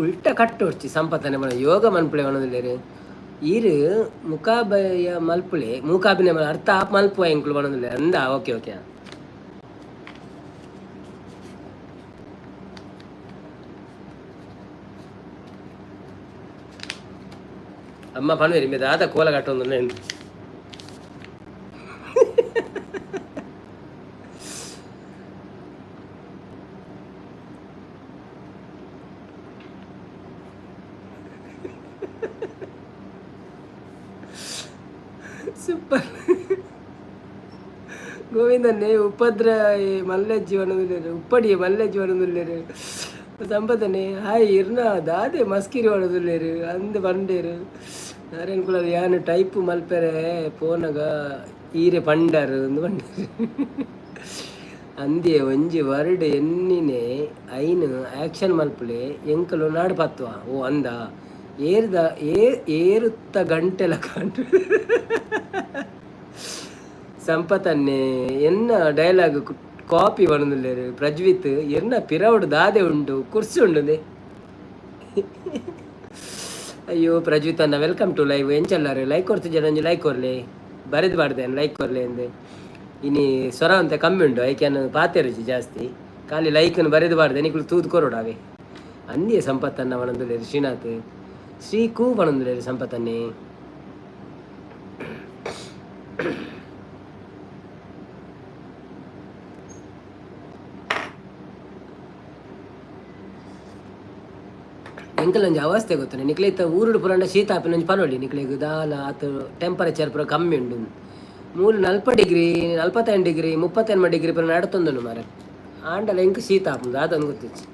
ಉಲ್ಟ ಕಟ್ಟೊಡ್ಚಿ ಸಂಪತ್ತನೆ ಮನ ಯೋಗ ಮನ್ಪುಳೆ ಪನೊಂದುಲ್ಲೆರ್. ಈರ್ ಮುಖಾಭಯ ಮಲ್ಪುಲೆ, ಮೂಕಾಭಿನಯ ಅರ್ಥ ಆಪ್ ಮಲ್ಪುವ ಎಂಕುಲು ಪನೊಂದುಲ್ಲೆರ್ ಅಂದ. Okay okay. ಅಮ್ಮ ಪನ್ವೇರಿ ಮೇ ದಾದ ಕೋಲ ಕಟ್ಟೊಂದು. ಸೂಪರ್ ಗೋವಿಂದನ್ನೇ ಉಪದ್ರ ಮಲ್ಲೆಜ್ಜಿ ಪನೊಂದುಲ್ಲೆರ್, ಉಪ್ಪಡಿ ಮಲ್ಲೆಜ್ಜಿ ಪನೊಂದುಲ್ಲೆರ್. ಸಂಪತನೆ ಹಾಯ್, ಇರ್ನ ದಾದೆ ಮಸ್ಕಿರಿ ಪನೊಂದುಲ್ಲೆರ್ ಅಂದ್ ಪಂಡೆರ್. ನಾರಾಯಣ ಕುಲಾಲ್ ಯಾನ್ ಟೈಪ್ ಮಲ್ಪೆರೆ ಪೋನಗ ಈರೆ ಪಂಡರ್ ಅಂದ್ ಪಂಡೆರ್. ಅಂದಿಯೇ ಒಂಜಿ ವರ್ಡ್ ಎನ್ನಿನೆ ಐನ್ ಆಕ್ಷನ್ ಮಲ್ಪುಲೆ, ಎಂಕುಲು ನಾಡ್ ಪತ್ವ. ಓ ಅಂದ ಏರ್ದ ಏ ಏರುತ್ತ ಗಂಟೆಲ ಕಾಂಡು. ಸಂಪತನ್ನೇ ಎನ್ನ ಡೈಲಾಗ್ ಕಾಪಿ ಪನೊಂದುಲ್ಲೆರ್. ಪ್ರಜ್ವಿತ್ ಎನ್ನ ಪಿರವುಡು ದಾದೆ ಉಂಡು, ಕುರ್ಸಿ ಉಂಡುಂದೆ. ಅಯ್ಯೋ ಪ್ರಜ್ವಿತ್ ಅಣ್ಣ, welcome to live. ಎಂಚಲ್ಲಾರು? ಲೈಕ್ ಕೊರ್ತಿಜಡ, ಒಂಜಿ ಲೈಕ್ ಕೊರ್ಲೆ. ಬರೆದು ಪಾಡ್ದೇನು ಲೈಕ್ ಕೊರ್ಲೆ ಅಂದೆ. ಇನಿ ಸ್ವರ ಅಂತ ಕಮ್ಮಿ ಉಂಡು, ಐಕ್ಯಾನ್ ಪಾತೆರುಜಿ ಜಾಸ್ತಿ. ಖಾಲಿ ಲೈಕ್ನು ಬರೆದು ಪಾಡ್ದೆ, ನಿಕುಲು ತೂದು ಕೊರೊಡಾವೆ. ಅಂದಿಯೇ ಸಂಪತ್ತನ್ನ ಪನೊಂದುಲ್ಲೆರ್. ಶ್ರೀನಾಥ್ ಶ್ರೀ ಕೂ ಪನೊಂದುಲ್ಲೆರ್ ಸಂಪತ್ತನ್ನೇ. ಎಂಕಲ್ ಒಂಜಿ ಅವಸ್ಥೆ ಗೊತ್ತುಂಡು ನಿಕ್ಲೆ. ಇತ್ತ ಊರುಡು ಪುರಂಡ ಶೀತ ಆಪಿನ ಒಂಜಿ ಪನೊಲಿ ನಿಕ್ಲೆಗ್ ದಾಲ ಆತ್ ಟೆಂಪರೇಚರ್ ಪೂರ ಕಮ್ಮಿ ಉಂಡು. ಮೂಲು 40 ಡಿಗ್ರಿ, 45 ಡಿಗ್ರಿ, 38 ಡಿಗ್ರಿ ಪೂರ ನಡತೊಂದುಂಡು ಮಾರೆ. ಆಂಡಲ ಎಂಕ್ ಶೀತ ಆಪುಂಡು, ದಾದಂದ್ ಗೊತ್ತಿಜ್ಜಿ.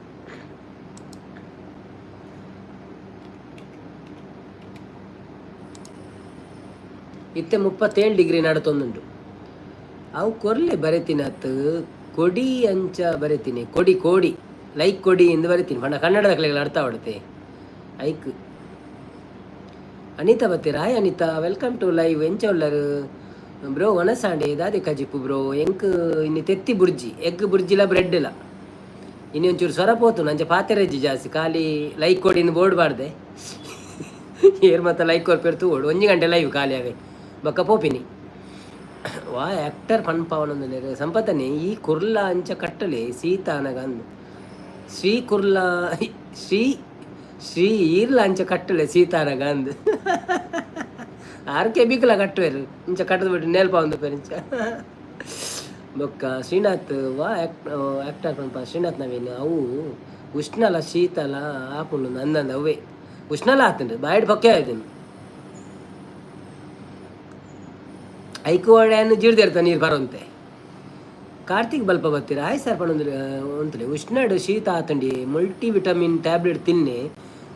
ಇತ್ತೆ 37 ಡಿಗ್ರಿ ನಡತೊಂದುಂಡು. ಅವು ಕೊರ್ಲೆ ಬರೆತಿನತ್ ಕೊಡಿ ಅಂಚ ಬರೆತೀನಿ. ಕೊಡಿ ಕೋಡಿ, ಲೈಕ್ ಕೊಡಿ ಎಂದು ಬರಿತೀನಿ ಪಂಡ ಕನ್ನಡದಕ್ಲೆಗ್ ಅರ್ಥ ಆವಡತೆ ಐಕ್. ಅನಿತಾ ಬತ್ತೀರ. Hi Anita, welcome to live. ಎಂಚ ಉಲ್ಲರು ಬ್ರೋ? ಒನಸಾಂಡೆ ದಾದೆ ಕಜಿಪು ಬ್ರೋ? ಎಂಕ್ ಇನ್ನು ತೆತ್ತಿ ಬುರ್ಜಿ, ಎಗ್ ಬುರ್ಜಿಲ ಬ್ರೆಡ್ ಇಲ್ಲ. ಇನ್ನು ಒಂಚೂರು ಸ್ವರ ಪೋತು, ನಂಚ ಪಾತೆರಜ್ಜಿ ಜಾಸ್ತಿ. ಖಾಲಿ ಲೈಕ್ ಕೊಡಿ ಇಂದು ಬೋರ್ಡ್ ಬಾರ್ದೆ. ಏರ್ ಮತ್ತೆ ಲೈಕ್ ಕೊರ್ಪೇರು ತೂವೋಡು. ಒಂಜಿ ಗಂಟೆ ಲೈವ್ ಖಾಲಿ ಅವೇ, ಬೊಕ್ಕ ಪೋಪಿನಿ. ವಾ ಆಕ್ಟರ್ ಪನ್ಪವನೊಂದುಲ್ಲೆರ್. ಸಂಪತನೆ ಈ ಕುರ್ಲ ಅಂಚ ಕಟ್ಟಲೆ ಸೀತಾನಗ ಅಂದ್. ಶ್ರೀ ಕುರ್ಲ ಶ್ರೀ ಶ್ರೀ ಈರ್ಲ ಅಂಚ ಕಟ್ಟಲೆ ಸೀತಾನಗ ಅಂದ್. ಆರ್ ಕೆ ಬಿಕ್ಲ ಕಟ್ಟುವೆರು, ಇಂಚ ಕಟ್ಟದ ಬಿಟ್ಟು ನೇಲ್ಪ ಪೇರು ಇಂಚ. ಬೊಕ್ಕ ಶ್ರೀನಾಥ್ ವಾ ಆಕ್ಟರ್ ಪನ್ಪ. ಶ್ರೀನಾಥ್ ನವೀನ್ ಅವು ಉಷ್ಣಲ ಶೀತಲ ಆಪುಂಡು ಅಂದಂದು. ಅವೇ ಉಷ್ಣಲ ಆತುಂಡು, ಬಾಯಿಡ್ ಪೊಕ್ಕೆ ಆಯ್ತು. ಐಕು ಒಳ್ಳೆಯನ್ನು ಜಿಡ್ದಿರ್ತ ನೀರು ಬರುವಂತೆ. ಕಾರ್ತಿಕ್ ಬಲ್ಪ ಬತ್ತೀರ. ಹಾಯ್ ಸರ್ ಪನೊಂದು ಉಂತುಲೆ. ಉಷ್ಣಡ್ ಶೀತ ಆತಂಡಿ, ಮಲ್ಟಿ ವಿಟಮಿನ್ ಟ್ಯಾಬ್ಲೆಟ್ ತಿನ್ನೆ,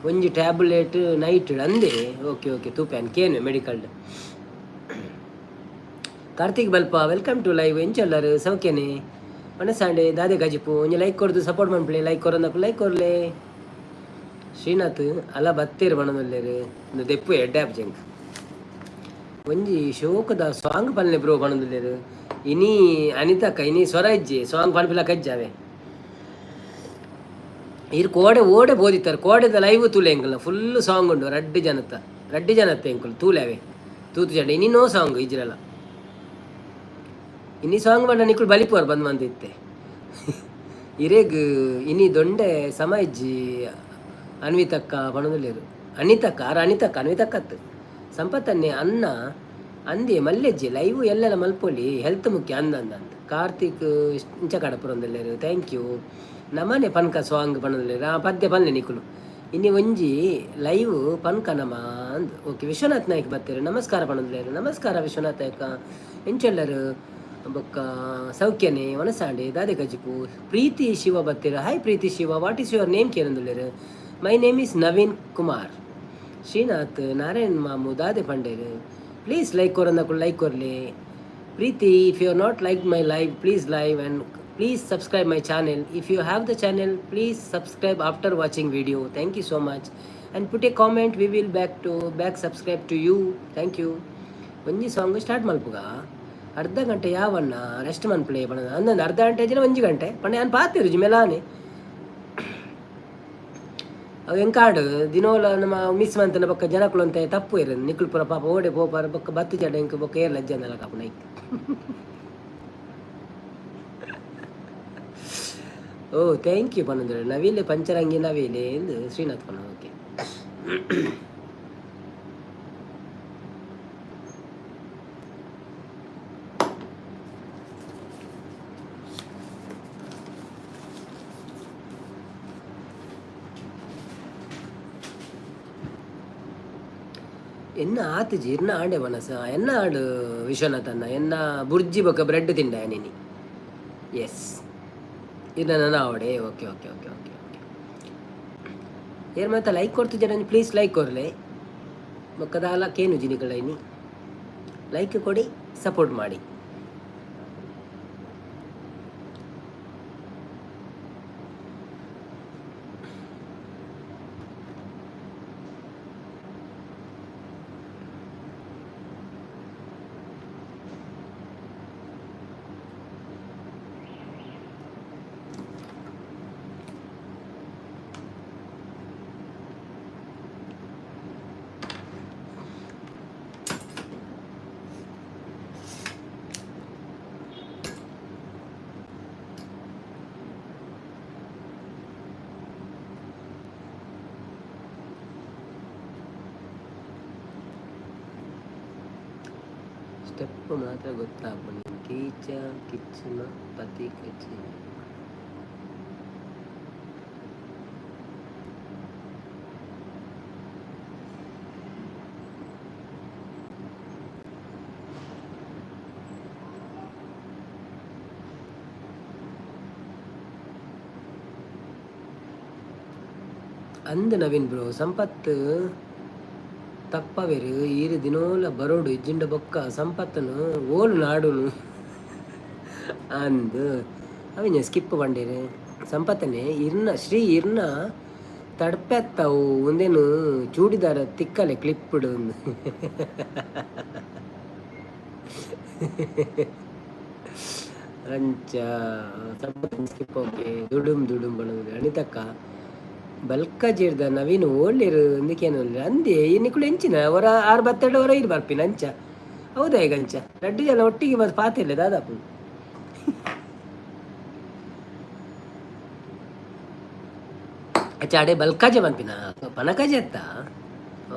ಒಂಜಿ ಟ್ಯಾಬ್ಲೆಟ್ ನೈಟ್ ಅಂದೆ. ಓಕೆ ಓಕೆ, ತೂಪ್ಯಾನ್ ಕೇನು ಮೆಡಿಕಲ್ಡ್. ಕಾರ್ತಿಕ್ ಬಲ್ಪ, welcome to live. ಎಂಚಲ್ಲರು? ಸೌಖ್ಯನೆ? ಒಣಸಾಂಡೆ ದಾದೆ ಗಜಿಪು? ಒಂಜಿ ಲೈಕ್ ಕೊರ್ದು ಸಪೋರ್ಟ್ ಮನ್ಪುಲೆ. ಲೈಕ್ ಕೊರೊಂದಕು ಲೈಕ್ ಕೊರ್ಲೆ. ಶ್ರೀನಾಥ್ ಅಲ್ಲ ಬತ್ತೇರು ಪನೊಂದುಲ್ಲೆರ್. ಇಂದು ದೆಪ್ಪು ಎಡ್ಡೆ ಆಪುಜಿ ಎಂಕ್. ಒಂಜಿ ಶೋಕದ ಸಾಂಗ್ ಪನ್ಲೆ ಬ್ರೋ ಪನೊಂದುಲ್ಲೆರ್. ಇನಿ ಅನಿತಕ್ಕ ಇನಿ ಸ್ವರ ಇಜ್ಜಿ, ಸಾಂಗ್ ಪನ್ಪಿಲಕ ಇಜ್ಜಾವೆ. ಇರ್ ಕೋಡೆ ಓಡೆ ಬೋದಿತ್ತಾರೆ. ಕೋಡೆದ ಲೈವ್ ತೂಲೆ, ಎಂಕಲ್ನ ಫುಲ್ ಸಾಂಗ್ ಉಂಡು. ರಡ್ಡ್ ಜನತ ರಡ್ಡ್ ಜನತ್ತ ಎಂಕುಲು ತೂಲೆ. ತೂತು ಜಂಡ ಇನಿ ನೋ ಸಾಂಗ್ ಇಜ್ರಲ್ಲ. ಇನಿ ಸಾಂಗ್ ಪಂಡ ನಿಕುಲು ಬಲಿಪುವರ್ ಬಂದ್ ಮಂದಿತ್ತೆ ಇರೆಗ್. ಇನಿ ದೊಂಡೆ ಸಮ ಇಜ್ಜಿ ಅನ್ವಿತಕ್ಕ ಪನೊಂದುಲ್ಲೆರ್. ಅನಿತಕ್ಕ ಆರ್ ಅನಿತಕ್ಕ, ಅನ್ವಿತಕ್ಕತ್ತು. ಸಂಪತ್ತನ್ನೇ ಅನ್ನ ಅಂದೆ ಮಲ್ಲೆಜ್ಜಿ ಲೈವ್ ಎಲ್ಲೆಲ್ಲ ಮಲ್ಪೊಲಿ, ಹೆಲ್ತ್ ಮುಖ್ಯ ಅಂದ ಅಂದ ಅಂದ. ಕಾರ್ತಿಕ್ ಇಂಚ ಕಡಪುರೊಂದುಲ್ಲೆರ್, thank you. ನಮನೆ ಪನ್ಕ ಸಾಂಗ್ ಪನೊಂದುಲ್ಲೆರ್. ಆ ಪದ್ಯ ಪನ್ಲೆ ನಿಕುಲು. ಇನಿ ಒಂಜಿ ಲೈವ್ ಪನ್ಕ ನಮ ಅಂದ್. ಓಕೆ, ವಿಶ್ವನಾಥ್ ನಾಯ್ಕ್ ಬತ್ತೆರ್, ನಮಸ್ಕಾರ ಪನೊಂದುಲ್ಲೆರ್. ನಮಸ್ಕಾರ ವಿಶ್ವನಾಥ್ ನಾಯ್ಕ, ಎಂಚೊಲ್ಲರು? ಬೊಕ್ಕ ಸೌಖ್ಯನೆ? ವನಸಾಂಡೆ ದಾದೆ ಕಜಿಪು? ಪ್ರೀತಿ ಶಿವ ಬತ್ತೆರ್. Hi Preethi Shiva, what is your name ಕೇನೊಂದುಲ್ಲೆರ್. My name is Naveen Kumar. Srinath Narayan ಮಾಮು ದಾದೆ ಪಂಡೇರು? ಪ್ಲೀಸ್ ಲೈಕ್ ಕೊರಂದಕುಲು ಲೈಕ್ ಕೊರ್ಲಿ. Preethi, if you are not like my live, please live and please subscribe my channel. If you have the channel, please subscribe after watching video. Thank you so much and put a comment. We will back to back subscribe to you. Thank you. ಒಂಜಿ ಸಾಂಗ್ ಸ್ಟಾರ್ಟ್ ಮಲ್ಪುಗ, ಅರ್ಧ ಗಂಟೆ ಯಾವಣ್ಣ ರೆಸ್ಟ್ ಮನ್ಪುಲೆ ಪಂಡ. ಅಂದಂದು ಅರ್ಧ ಗಂಟೆ ಇಜ್ಜಿಡ ಒಂಜಿ ಗಂಟೆ ಪಂಡ ಯಾನ್ ಪಾತೆರುಜಿ ಮೆಲಾನೆ. ಅವು ಎಂಕಾಡು ದಿನೋಲ ನಮ್ಮ ಮಿಸ್ ಮಂತನ ಬೊಕ್ಕ ಜನಕುಲು ಅಂತ ತಪ್ಪು ಇರ. ನಿಕುಲು ಪೂರ ಪಾಪ ಓಡೆ ಪೋಪಾರ. ಬೊಕ್ಕ ಬತ್ತು ಜಡ ಎಂಕ್ ಬೊಕ್ಕ ಏರ್ ಲಜ್ಜಂದಲ ಕಾಪುನ ಐಕ್. ಓ thank you ಪನೊಂದುಲ್ಲೆರ್. ನವಿಲೆ ಪಂಚರಂಗಿ ನವಿಲೆ ಎಂದು ಶ್ರೀನಾಥ್ ಪನ. ಓಕೆ. ಎನ್ನ ಆತಿಜಿ ಇರ್ನ ಆಂಡೆ ಮನಸ್ಸು ಎನ್ನ ಆಂಡ್ ವಿಶ್ವನಾಥನ್ನ ಎನ್ನ ಬುರ್ಜಿ ಬೊಕ್ಕ ಬ್ರೆಡ್ ತಿಂಡ ನೀನಿ. ಎಸ್, ಇರ್ನ ನನ್ನ ಆವಡೆ. Okay okay okay okay okay. ಏರ್ ಮಾತ ಲೈಕ್ ಕೊಡ್ತಿದ್ದೆ ನಂಗೆ? ಪ್ಲೀಸ್ ಲೈಕ್ ಕೊರ್ಲೆ. ಬೊಕ್ಕದಾಲ ಕೇನು ಜಿನಿಗಳೈನಿ. ಲೈಕ್ ಕೊಡಿ, ಸಪೋರ್ಟ್ ಮಾಡಿ. ಸ್ಟೆಪ್ ಮಾತ್ರ ಗೊತ್ತಾಗ್ಬೋದು. ಕೀಚ ಕಿಚ್ಚನ ಪತಿ ಕಚ್ಚಿ ಅಂದ್ ನವೀನ್ ಬ್ರೋ. ಸಂಪತ್ತು ತಪ್ಪವೆರು ಈರು ದಿನೋಲ ಬರೋಡು ಇಜ್ಜಿಂಡ ಬೊಕ್ಕ ಸಂಪತ್ತನು ಓಲು ನಾಡುನು ಅಂದ್ ಅವಿನ ಸ್ಕಿಪ್ ಬಂಡೇರು. ಸಂಪತ್ತನೆ ಇರ್ನ ಶ್ರೀ ಇರ್ನ ತಡ್ಪೆತ್ತವು ಒಂದೇನು ಚೂಡಿದಾರ ತಿಕ್ಕಲೆ ಕ್ಲಿಪ್ಡ್. ಅಂಚ ಸಂಪತ್ತನ ಸ್ಕಿಪ್. ಓಕೆ. ದುಡುಂ ದುಡುಂ ಬಣ್ಣದ ಅಣಿತಕ್ಕ ಬಲ್ಕಜಿರ್ದ ನವೀನ್ ಓಳ್ಳಿರು ಅಂದಕೇನು ಅಂದೆ. ನಿಕುಲು ಎಂಚಿನ ಹೊರ ಆರು ಬತ್ತೆರಡು ಹೊರ ಇರು ಬರ್ಪಿನ ಅಂಚ. ಹೌದಾ? ಈಗ ಅಂಚ ರಡ್ಡು ಜನ ಒಟ್ಟಿಗೆ ಬಸ್ ಪಾತಿಲ್ಲ ದಾದಾಪು. ಅಚ್ಚ, ಅಡೆ ಬಲ್ಕಾಜೆ ಪನ್ಪಿನ ಪನಕಾಜೆ ಅತ್ತ.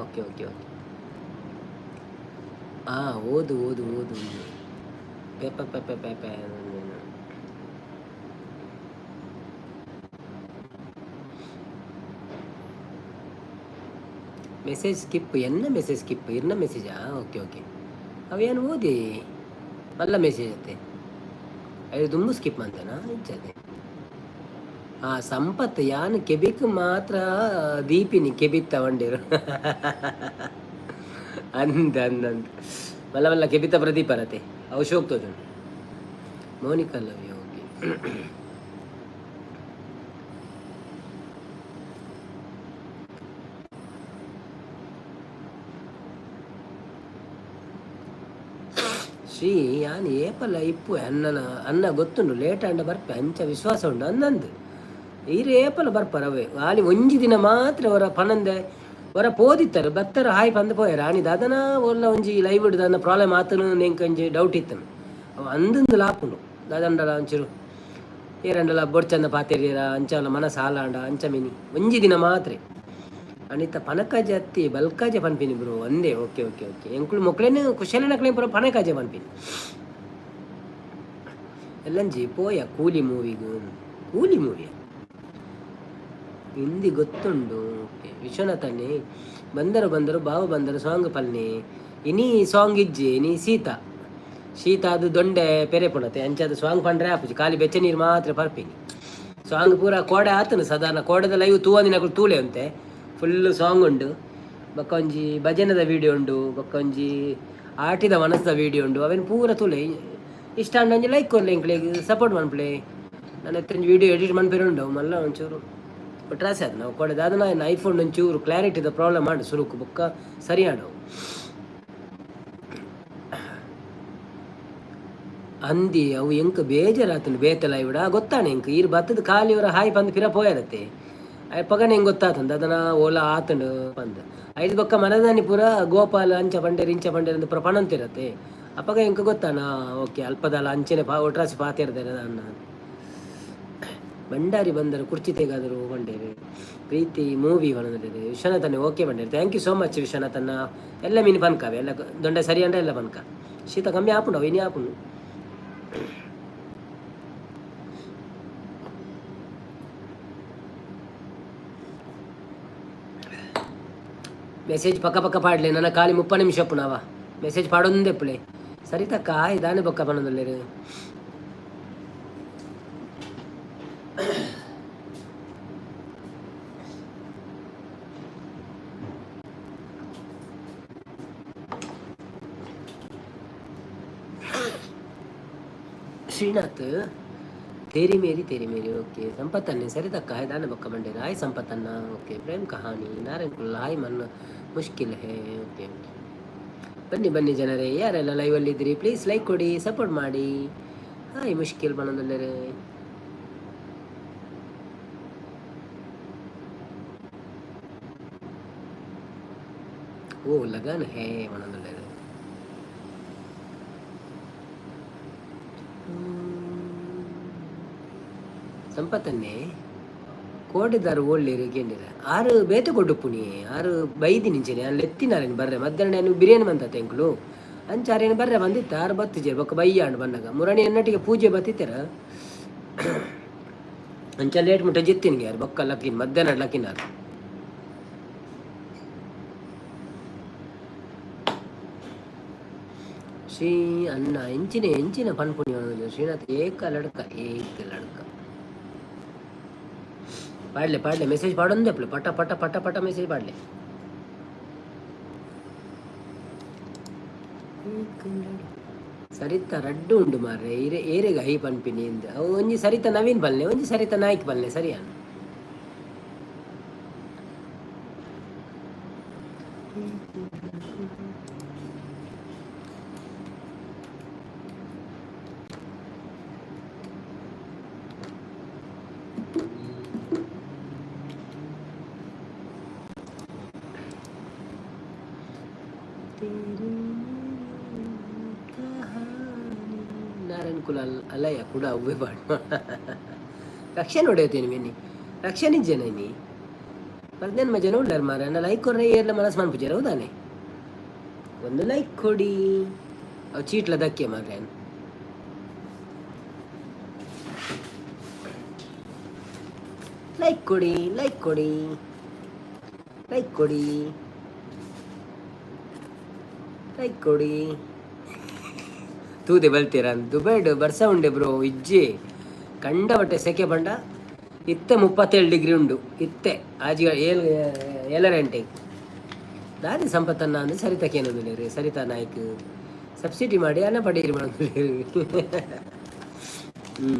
Okay okay okay. ಆ ಓದು ಓದು ಓದು. ಪೇಪ ಪೇಪ ಪೇಪ. Message skip. ಎನ್ನ ಮೆಸೇಜ್ ಸ್ಕಿಪ್? ಇರ್ನ ಮೆಸೇಜಾ? Okay okay. ಅವೇನು ಓದಿ ಮಲ್ಲ ಮೆಸೇಜ್ ಅತ್ತೆ. ಐದು ದುಂಬು ಸ್ಕಿಪ್ ಅಂತನಾ ಇಜ್ಜದೆ. ಆ ಸಂಪತ್ ಯಾನ್ ಕೆಬಿಕ್ ಮಾತ್ರ ದೀಪಿನಿ ಕೆಬಿತ್ತ ವಂಡಿರು ಅಂದ ಅಂದ ಅಂದ. ಮಲ್ಲ ಮಲ್ಲ ಕೆಬಿತ ಪ್ರದೀಪ ಅರತೆ ಅವು ಶೋಕ್ ತೋಜುಂಡು. Monica love you. Okay. Shri ಯಾನ್ ಏಪಲ ಇಪ್ಪು ಅಣ್ಣನ ಅನ್ನ ಗೊತ್ತುಂಡು. ಲೇಟ್ ಆಂಡ ಬರ್ಪೆ, ಅಂಚ ವಿಶ್ವಾಸ ಉಂಡು ಅನ್ನಂದು. ಈರ್ ಏಪಲ ಬರ್ಪಾರ ಅವೇ. ಆಲಿ ಒಂಜಿ ದಿನ ಮಾತ್ರ ಅವರ ಪನಂದೆ ಹೊರ ಪೋದಿತ್ತಾರೆ ಬತ್ತರ ಹಾಯ್ ಪಂದ್ ಪೋಯರ. ಆನಿ ದಾದನ ಒಲ್ಲ ಒಂಜಿ ಲೈವ್ ದಾದ ಪ್ರಾಬ್ಲಮ್ ಆತನು ನೆಂಕ್ ಒಂಜಿ ಡೌಟ್ ಇತ್ತನು. ಅವು ಅಂದಂದು ಲಾಪುಂಡು. ದಾದಂಡಲ ಒಂಚೂರು ಏರಂಡಲ ಬೊಡ್ಚಂದ ಪಾತೆರಿಯರ ಅಂಚಲ ಮನಸ್ಸು ಹಾಲಾಂಡ ಅಂಚ ಮಿನಿ ಒಂಜಿ ದಿನ ಮಾತ್ರ. ಅನಿತ ಪನಕಾಜೆ ಅತ್ತಿ ಬಲ್ಕಾಜೆ ಪನ್ಪಿನಿ ಬ್ರೋ ಅಂದೇ. Okay okay okay. ಎಂಕುಲು ಮೊಕ್ಲೇನು ಕುಶಲನಕ್ಲೆ ಪೂರ ಪನಕಾಜೆ ಪನ್ಪಿನಿ. ಎಲ್ಲಂಜಿ ಪೋಯ ಕೂಲಿ ಮೂವಿಗೂ? ಕೂಲಿ ಮೂವಿಯ ಹಿಂದಿ ಗೊತ್ತುಂಡು. ಓಕೆ. ವಿಶ್ವನಾಥಣ್ಣೆ ಬಂದರು ಬಂದರು ಬಾವು ಬಂದರು ಸಾಂಗ್ ಪಲ್ನೆ. ಇನಿ ಸಾಂಗ್ ಇಜ್ಜಿ. ಇನಿ ಸೀತಾ ಶೀತ ಅದು ದೊಂಡೆ ಪೆರೆ ಪುಣತೆ ಅಂಚಾದ ಸಾಂಗ್ ಪಂಡ್ರೆ ಆಪುಜಿ. ಖಾಲಿ ಬೆಚ್ಚ ನೀರು ಮಾತ್ರ ಪರ್ಪಿನಿ. ಸಾಂಗ್ ಪೂರ ಕೋಡೆ ಆತನು ಸಾಧಾರಣ. ಕೋಡೆದ ಲೈವ್ ತೂವಂದಿನಕುಲು ತೂಲೆ ಅಂತೆ. ಫುಲ್ ಸಾಂಗ್ ಉಂಡು. ಬೊಕ್ಕ ಒಂಜಿ ಭಜನೆದ ವೀಡಿಯೋ ಉಂಡು. ಬೊಕ್ಕ ಒಂಜಿ ಆಟಿದ ಮನಸ್ದ ವೀಡಿಯೋ ಉಂಡು. ಅವೆನ್ ಪೂರ ತೂಲೆ. ಇಷ್ಟ ಆಂಡ ಒಂಜಿ ಲೈಕ್ ಕೊರ್ಲೆ, ಎಂಕ್ಲೆಗ್ ಸಪೋರ್ಟ್ ಮನ್ಪುಲೆ. ನನ್ನ ಹತ್ರ ಒಂಜಿ ವೀಡಿಯೋ ಎಡಿಟ್ ಮನ್ಪೆರೆ ಉಂಡು. ಮಲ್ಲ ಒಂಚೂರು ಒಟ್ರಾಸೆ ಅದು ನಾವು ಕೊಡೆ ದಾದನ ಐಫೋನ್ ಒಂಚೂರು ಕ್ಲಾರಿಟಿದ ಪ್ರಾಬ್ಲಮ್ ಆಂಡ್ ಸುರುಕು, ಬೊಕ್ಕ ಸರಿ ಆಂಡ್ ಅವು. ಅಂದಿ ಅವು ಎಂಕ್ ಬೇಜಾರಾತುಂಡು ಬೇತೆ ಲೈವ್ಡ ಗೊತ್ತಾನೆ. ಎಂಕ್ ಈರ್ ಬತ್ತದ ಖಾಲಿ ಅವರ ಹಾಯ್ ಪಂದ್ ಪಿರ ಪೋಯರತ್ತೆ. ಪಗನೆ ಹೆಂಗೆ ಗೊತ್ತಾತಂದು ಅದನ್ನ ಓಲ ಆತಂಡು ಪಂದ್. ಐದು ಬೊಕ್ಕ ಮನದಾನಿ ಪೂರ ಗೋಪಾಲ ಅಂಚ ಪಂಡೇರ್ ಇಂಚ ಪಂಡೇರ್ ಅಂದ್ ಪೂರ ಪನೊಂತಿರತ್ತೆ. ಅಪಗ ಎಂಕ್ ಗೊತ್ತಾನ ಓಕೆ ಅಲ್ಪದಾಲ ಅಂಚೆನೆ ಪಾ ಒಟ್ರಾಸಿ ಪಾತೆರ್ದಾರೆ ಅನ್ನ. ಭಂಡಾರಿ ಬಂದರು ಕುರ್ಚಿ ತೆಗಾದರು ಬಂಡೇರು. ಪ್ರೀತಿ ಮೂವಿ ಪನೊಂದುಲ್ಲೆರ್. ವಿಶ್ವನಾಥನ್ ಓಕೆ ಬಂಡೇರು. Thank you so much ವಿಶ್ವನಾಥನ್ನ. ಎಲ್ಲ ಮೀನು ಪನ್ಕಾವೆ ಎಲ್ಲ ದೊಂಡೆ ಸರಿ ಅಂಡ ಎಲ್ಲ ಪನ್ಕ. ಶೀತ ಕಮ್ಮಿ ಆಪುಂಡು ಅವು ಇನಿ ಆಪುಂಡು. ಮೆಸೇಜ್ ಪಕ್ಕ ಪಕ್ಕ ಪಾಡ್ಲೆ. ನನ್ನ ಖಾಲಿ 30 ನಿಮಿಷ ಪುನವ ಮೆಸೇಜ್ ಪಾಡೊಂದೆಪ್ಪುಲೆ. ಸರಿತಕ್ಕ ಆಯ್ ದಾನೆ ಬೊಕ್ಕ ಪನೊಂದುಲ್ಲೆರ್. ಶ್ರೀನಾಥ್ ತೇರಿ ಮೇರಿ ತೇರಿ ಮೇರಿ ಓಕೆ. ಸಂಪತ್ತನ್ನೇ ಸರಿತಕ್ಕ ಹಾಯ್ ದಾನೆ ಬೊಕ್ಕ ಬಂಡೇರು. ಹಾಯ್ ಸಂಪತ್ತನ್ನ ಓಕೆ. ಪ್ರೇಮ್ ಕಹಾನಿ ನಾರಾಯಣ್ ಕುಲ್ಲ ಹಾಯ್ ಮನ್ ಮುಷ್ಕಿಲ್ ಹೇ ಓಕೆ ಓಕೆ. ಬನ್ನಿ ಬನ್ನಿ ಜನರೇ, ಯಾರೆಲ್ಲ ಲೈವಲ್ಲಿ ಇದ್ದೀರಿ ಪ್ಲೀಸ್ ಲೈಕ್ ಕೊಡಿ, ಸಪೋರ್ಟ್ ಮಾಡಿ. ಹಾಯ್ ಮುಷ್ಕಿಲ್ ಬಣ್ಣದಲ್ಲರೇ. ಓ ಲಗನ್ ಹೇ ಬಣ್ಣದಲ್ಲರೇ. ಸಂಪತ್ತನ್ನೇ ಕೋಟೆದಾರು ಓಳ್ಳಿರು ಕೇಂದ್ರ ಆರು ಬೇತೆ ಕೊಡುಪ್ಪುನಿ ಆರು ಬೈದಿ ನಿಂಚೆನೆ ಅಲ್ಲಿ ಎತ್ತಿನಾರೇನು ಬರ್ರೆ ಮಧ್ಯಾಹ್ನ ನಾನು ಬಿರಿಯಾನಿ ಬಂತ ತೆಂಕುಲು ಅಂಚಾರೇನು ಬರ್ರೆ ಬಂದಿತ್ತ ಆರು ಬತ್ತಿಜೆ ಬೊಕ್ಕ ಬೈಯಾಂಡು ಬನ್ನಗ ಮುರಣಿ ಎನ್ನಟ್ಟಿಗೆ ಪೂಜೆ ಬತ್ತಿತ್ತರ ಅಂಚ ಲೇಟ್ ಮುಟ್ಟ ಜಿತ್ತಿನ್ಗೆ ಯಾರು ಬೊಕ್ಕ ಲಕ್ಕಿನ್ ಮಧ್ಯಾಹ್ನ ಲಕ್ಕಿನಾರು. ಶ್ರೀ ಅಣ್ಣ ಎಂಚಿನ ಎಂಚಿನ ಪನ್ಪುನಿ ಶ್ರೀನಾಥ್ ಏಕ ಲಡ್ಕ ಏಕ ಲಡ್ಕ. ಪಾಡ್ಲೆ ಪಾಡ್ಲೆ ಮೆಸೇಜ್ ಪಾಡೊಂದೆಪ್ಲೆ ಪಟ ಪಟ ಪಟ ಪಟ ಮೆಸೇಜ್ ಪಾಡ್ಲೆ. ಸರಿತ ರಡ್ಡು ಉಂಡು ಮಾರ್ರೆ ಇರೆ ಏರೆಗ ಹೈ ಪನ್ಪಿನಿ ಇಂದ್ ಅವು ಒಂಜಿ ಸರಿತ ನವೀನ್ ಪಲ್ನೆ ಒಂಜಿ ಸರಿತ ನಾಯ್ಕ್ ಪಲ್ನೆ ಸರಿಯಾ. ನಾರಾಯಣ ಕುಲ ಅಲ್ಲಯ್ಯ ಕೂಡ ಅವ್ವೆ ಪಾಡು ರಕ್ಷಣೆ ಹೊಡೆಯತ್ತೀನಿ ಮೆನ್ನಿ ರಕ್ಷಣೆ ಇಜ್ಜೆನ ನೀ ಪರ್ದೇನು ಮಜನ ಉಳ್ಳಾರ ಮಾರ ಅಣ್ಣ ಲೈಕ್ ಕೊರ್ರೆ ಏರ್ಲ ಮನಸ್ಸು ಮನ್ಪುಜಾರ ಹೌದಾನೆ. ಒಂದು ಲೈಕ್ ಕೊಡಿ ಅವು ಚೀಟ್ಲ ದಕ್ಕೆ ಮಾರ್ರೆ. ಲೈಕ್ ಕೊಡಿ ಲೈಕ್ ಕೊಡಿ ಲೈಕ್ ಕೊಡಿ ಲೈಕ್ ಕೊಡಿ. ತೂದೆ ಬಲ್ತೀರ ದುಬೈಡ್ ಬರ್ಸ ಉಂಡೆ ಬ್ರೋ ಇಜ್ಜಿ ಕಂಡ ಬಟ್ಟೆ ಸೆಕೆ ಬಂಡ ಇತ್ತೆ 37 ಡಿಗ್ರಿ ಉಂಡು ಇತ್ತೆ ಆಜಿ ಏಳು ಏಳರ ಗಂಟೆಗೆ ದಾದಿ ಸಂಪತ್ತನ್ನ ಅಂದ್ರೆ ಸರಿತಕ್ಕೇನೊಂದು ಸರಿತಾ ನಾಯ್ಕ್ ಸಬ್ಸಿಡಿ ಮಾಡಿ ಅನ್ನ ಪಡೀರಿ ಮಾಡೋದು. ಹ್ಞೂ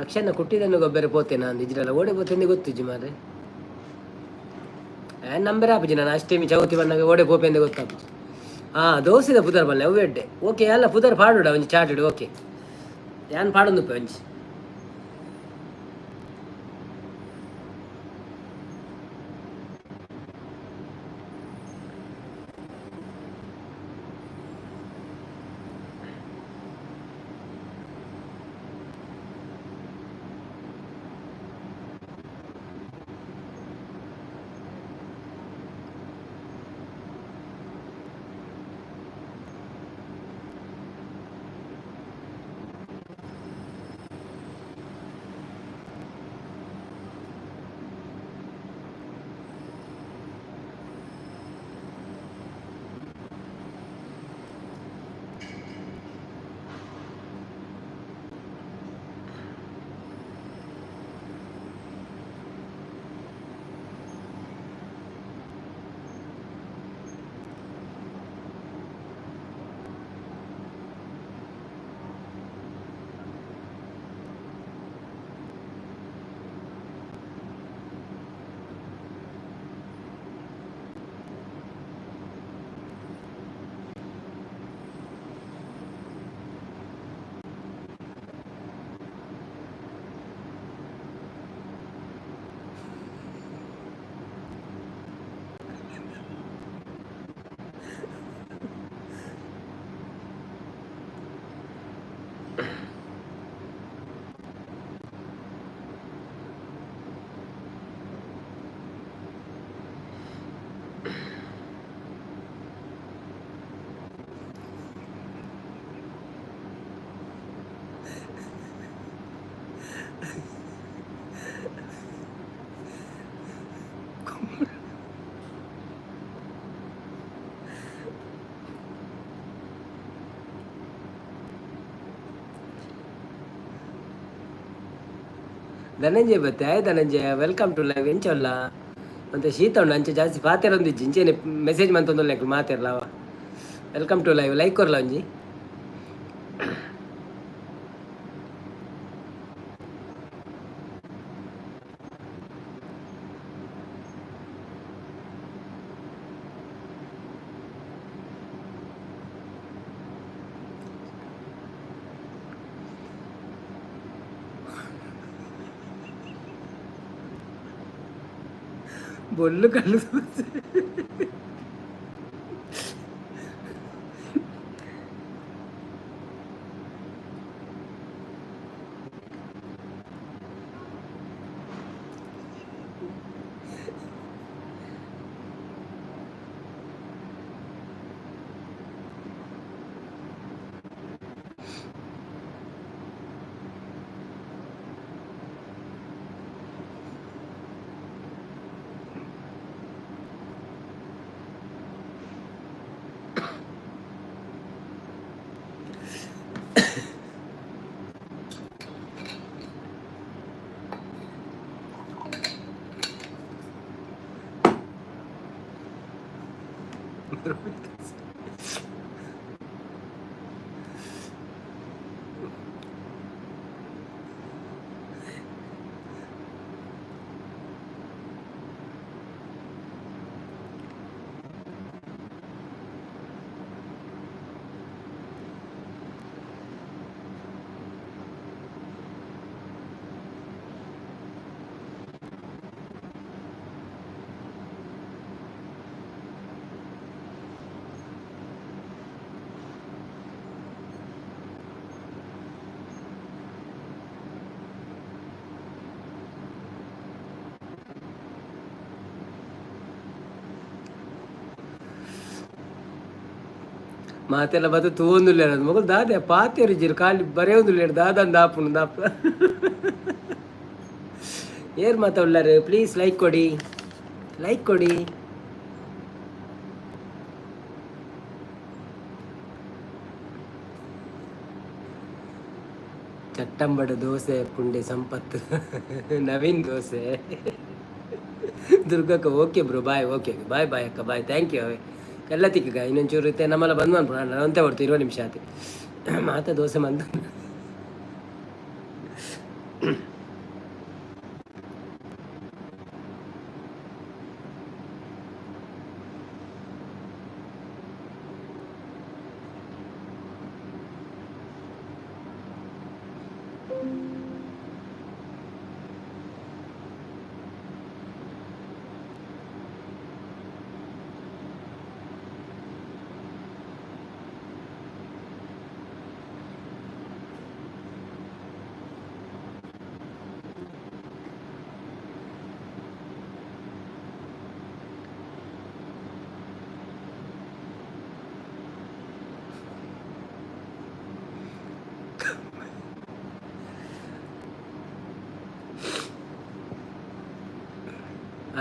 ರಕ್ಷಣ ಕುಟ್ಟಿದನ್ನು ಗೊಬ್ಬರ ಪೋತೆ ನಾನು ಇಜ್ರಲ್ಲ ಓಡೆ ಪೋತೆಂದು ಗೊತ್ತಿಜ್ಜಿ ಮಾರ್ರೆ. ನಂಬರ್ ಆಪುಜಿ ನಾನು ಅಷ್ಟೇಮಿ ಚೌತಿ ಬಂದಾಗ ಓಡೆ ಪೋಪೆಂದು ಗೊತ್ತಾಪುಜಿ. ಹಾಂ ದೋಸೆದ ಪುದರ್ ಬಲ್ಲೆ ಅವು ಎಡ್ಡೆ ಓಕೆ ಅಲ್ಲ ಪುದರ್ ಪಾಡುಡ ಒಂಜಿ ಚಾಟುಡು ಓಕೆ ಯಾನ್ ಪಾಡೊಂದುಪ್ಪೆ ಒಂಜಿ. ಧನಂಜಯ ಬತ್ತೆ. ಆಯ್ ಧನಂಜಯ, welcome to live. ಎಂಚೊಲ್ಲ? ಮತ್ತೆ ಶೀತ ಉಂಡು, ಅಂಚೆ ಜಾಸ್ತಿ ಪಾತೆರೊಂದಿಜ್ಜಿ. ಇಂಚೆನೆ ಮೆಸೇಜ್ ಮಂತೊಂದುಲ್ಲ ಮಾತೆರ್ಲವ. Welcome to live. Like ಕೊರ್ಲ ಒಂಜಿ. ಬೊಲ್ಲು ಕಲ್ಲು. ಮಾತೆಲ್ಲ ಬತ್ತು ತೂವೊಂದುಲ್ಲೆರ್ ಮೊಗಲ್ ದಾದೆ ಪಾತೆರುಜೆರ್, ಖಾಲಿ ಬರೆಯೊಂದುಲ್ಲೆರ್. ದಾದಂದ್ ಆಪುಂಡು ದಾಪ. ಏರ್ ಮಾತ ಉಲ್ಲರ್? ಪ್ಲೀಸ್ ಲೈಕ್ ಕೊಡಿ, ಲೈಕ್ ಕೊಡಿ. ಚಟ್ಟಂಬಡ ದೋಸೆ ಪುಂಡೆ ಸಂಪತ್ತು ನವೀನ್ ದೋಸೆ. ದುರ್ಗಕ್ಕ okay bro, bye. Okay, bye bye ಅಕ್ಕ, ಬಾಯ್. Thank you. ಎಲ್ಲ ತಿಕ್ಕಗ ಇನ್ನೊಂಚೂರು ಇತ್ತೆ ನಮ್ಮಲ್ಲ ಬಂದ್ ಮನ್ಪುಣ. ಅಂತೆ ಹೊರ್ತು 20 ನಿಮಿಷ ಆತು. ಮಾತ ದೋಸೆ ಮಂದು.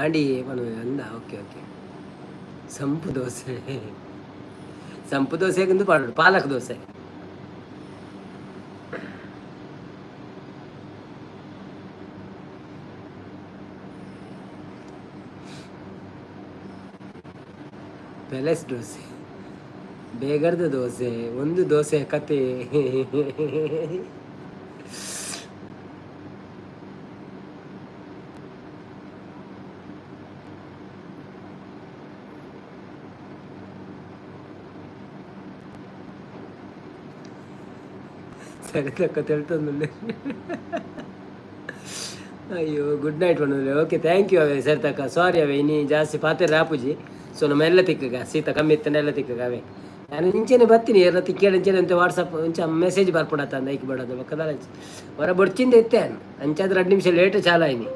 ಆಂಡಿ ಅಂದ. Okay okay. ಸಂಪು ದೋಸೆ, ಸಂಪು ದೋಸೆ ಎಂದು ಪಾಡು. ಪಾಲಕ್ ದೋಸೆ. ಪ್ಯಾಲೇಸ್ ದೋಸೆ, ಬೇಗರ್ದ ದೋಸೆ, ಒಂದು ದೋಸೆ ಕತೆ. ಸರಿ ತಕ್ಕ. ಅಯ್ಯೋ, ಗುಡ್ ನೈಟ್ ಪಂಡೊಂದುಲ್ಲೆ. ಓಕೆ, thank you ಅವೇ ಸರಿತಕ್ಕ. ಸಾರಿ ಅವೇ, ಇನಿ ಜಾಸ್ತಿ ಪಾತೆರ ರಾಪುಜಿ. ಸೊ ನಮ್ಮ ಎಲ್ಲ ತಿಕ್ಕಗ ಸೀತ ಕಮ್ಮಿ ಇತ್ತಂಡ ಎಲ್ಲ ತಿಕ್ಕಗ ಅವೇ. ನಾನು ಇಂಚೆನೆ ಬರ್ತೀನಿ, ಏರ್ನ ತಿಕ್ಕೇಳ ಇಂಚೆನೆ ಅಂತ ವಾಟ್ಸಪ್ ಒಂಚ ಮೆಸೇಜ್ ಬರ್ಪುಡತ್ತ ಅಂದ ಐಕ್ ಬೇಡದ ಬೊಕ್ಕದ ಹೊರ ಬೊಡ್ಚಿಂದ ಇತ್ತೆ. ಅಂಚಾದ್ರೆ 2 ನಿಮಿಷ ಲೇಟ್ ಚಾಲ ಆಯ್ನಿ.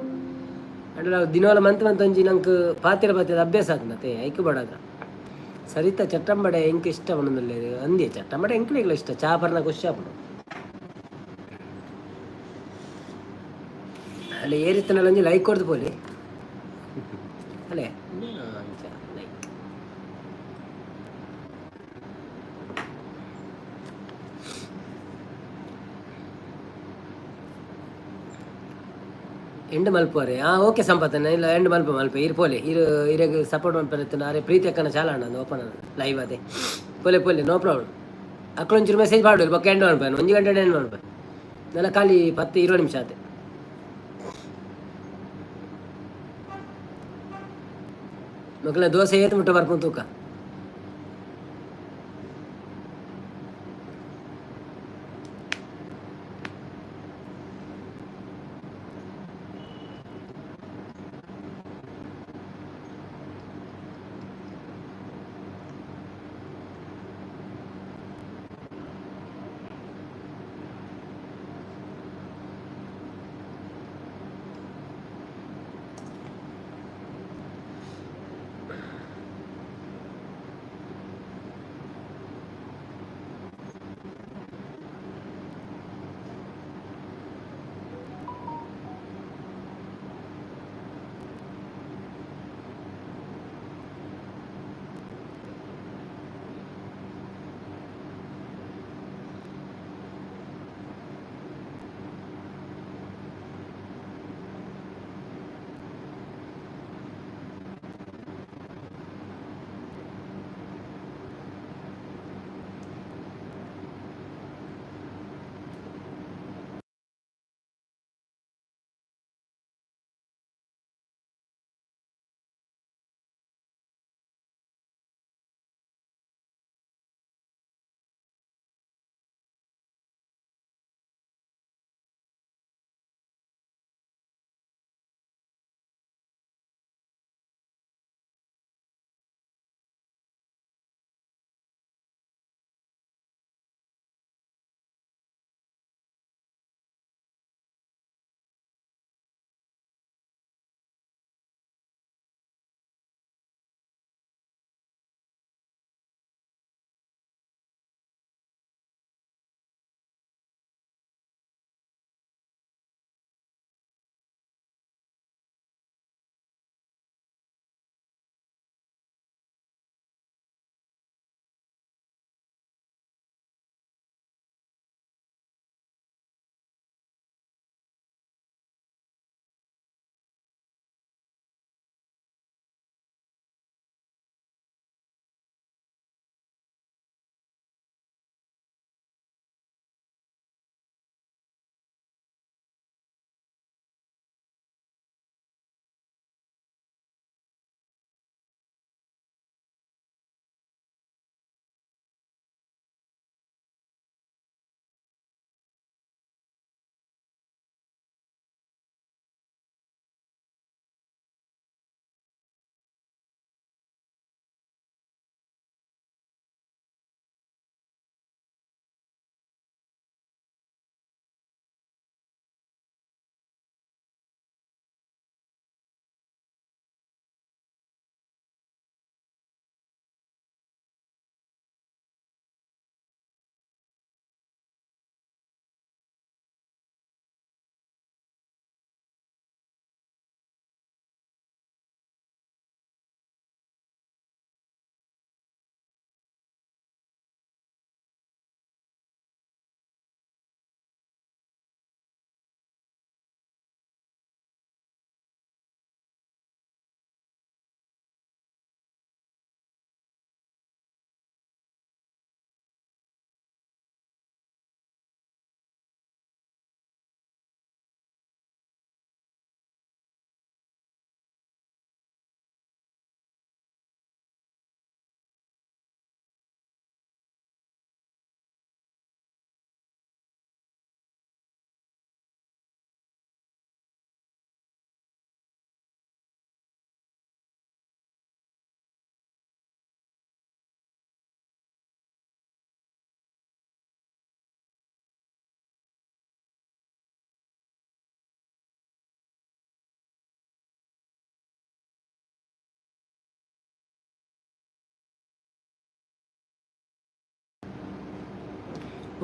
ಅಂದ್ರೆ ನಾವು ದಿನೋಲ ಮಂತ್ ಮಂತ್ ಒಂಜಿ ನಂಗೆ ಪಾತೆರ ಪಾತೆರ ಅಭ್ಯಾಸ ಆತ್ನತೆ, ಐಕ್ ಬಡದ. ಸರಿತ ಚಟ್ಟಂಬಡೆ ಎಂಕ್ ಇಷ್ಟ ಪಂಡೊಂದುಲ್ಲೆರ್. ಅಂದೇ ಚಟ್ಟಂಬಡೆ ಎಂಕ್ಲೆಗ್ಲ ಇಷ್ಟ. ಚಾ ಪರ್ನ ಖುಷಿ ಆಪುಂಡು. ಅಲ್ಲ, ಏರಿತ್ತನಲ್ಲ ಒಂಜಿ ಲೈಕ್ ಕೊಡ್ದು ಪೋಲಿ ಅಲ್ಲೇ ಅಂಚ ಲೈಕ್. ಎಂಡ್ ಮಲ್ಪುವರೆ. ಹಾಂ, ಓಕೆ ಸಂಪತ್ತಣ್ಣ. ಇಲ್ಲ, ಎಂಡ್ ಮಲ್ಪ ಮಲ್ಪ. ಇರು ಪೋಲೆ, ಇರು. ಇರೆಗ್ ಸಪೋರ್ಟ್ ಮಲ್ಪರೆ ಅರೆ ಪ್ರೀತಿ ಅಕ್ಕನ ಚಾಲ ಅಣ್ಣ ಓಪನ್ ಲೈವ್ ಅದೇ. ಪೋಲೆ ಪೋಲೆ, ನೋ ಪ್ರಾಬ್ಲಮ್. ಅಕ್ಲೊಂಚೂರು ಮೆಸೇಜ್ ಮಾಡೋದು ಬೊಕ್ಕ ಎಂಡ್ ಮಲ್ಪ. 1 ಗಂಟೆ ಎಂಡ್ ಮಲ್ಪ. ನನ್ನ ಖಾಲಿ 10-20 ನಿಮಿಷ ಆತೆ. ಮಕ್ಕಳ ದೋಸೆ ಏತ್ ಮುಟ್ಟ ಬರ್ಕೊಂಡು ತೂಕ.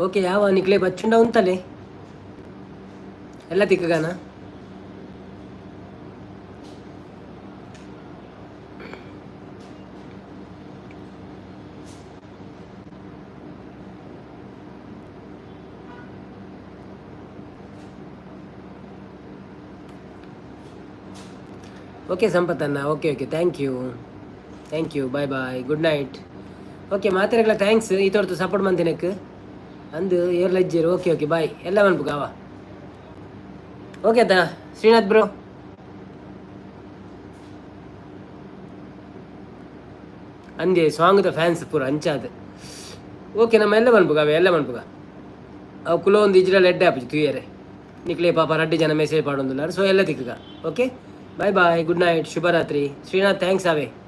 ಓಕೆ, ಯಾವ ನಿಕ್ಲೆ ಬಚ್ಚುಂಡ ಉಂತಲೆ ಎಲ್ಲ ತಿಕ್ಕಗಾನ. ಓಕೆ ಸಂಪತ್ತಣ್ಣ, okay okay, thank you, thank you, bye bye, good night. Okay, ಮಾತೆರೆಗ್ಲ thanks ಈ ತೋರ್ತು ಸಪೋರ್ಟ್ ಮಂತಿನಕ್ ಅಂದು ಏರ್ಲ ಇಜ್ಜೇರು. ಓಕೆ ಓಕೆ, ಬಾಯ್ ಎಲ್ಲ ಮನ್ಪುಗ ಅವ. ಓಕೆ ಆತಾ ಶ್ರೀನಾಥ್ ಬ್ರೋ? ಅಂದೆ ಸಾಂಗ್ದ ಫ್ಯಾನ್ಸ್ ಪೂರ ಅಂಚಾದ. ಓಕೆ, ನಮ್ಮ ಎಲ್ಲ ಮನ್ಪುಗ ಅವ, ಎಲ್ಲ ಮನ್ಪುಗ ಅವು. ಕುಲೋ ಒಂದು ಇಜ್ರಲ್ ಎಡ್ಡೆ ಆಪುಜಿ ತೂಯರೆ ನಿಕ್ಲೆ. ಪಾಪ ರಡ್ಡಿ ಜನ ಮೆಸೇಜ್ ಪಾಡೊಂದುಲ್ಲಾರ. ಸೊ ಎಲ್ಲ ತಿಕ್ಕುಗ. Okay, bye bye, good night, ಶುಭರಾತ್ರಿ. ಶ್ರೀನಾಥ್, thanks ಆವೆ.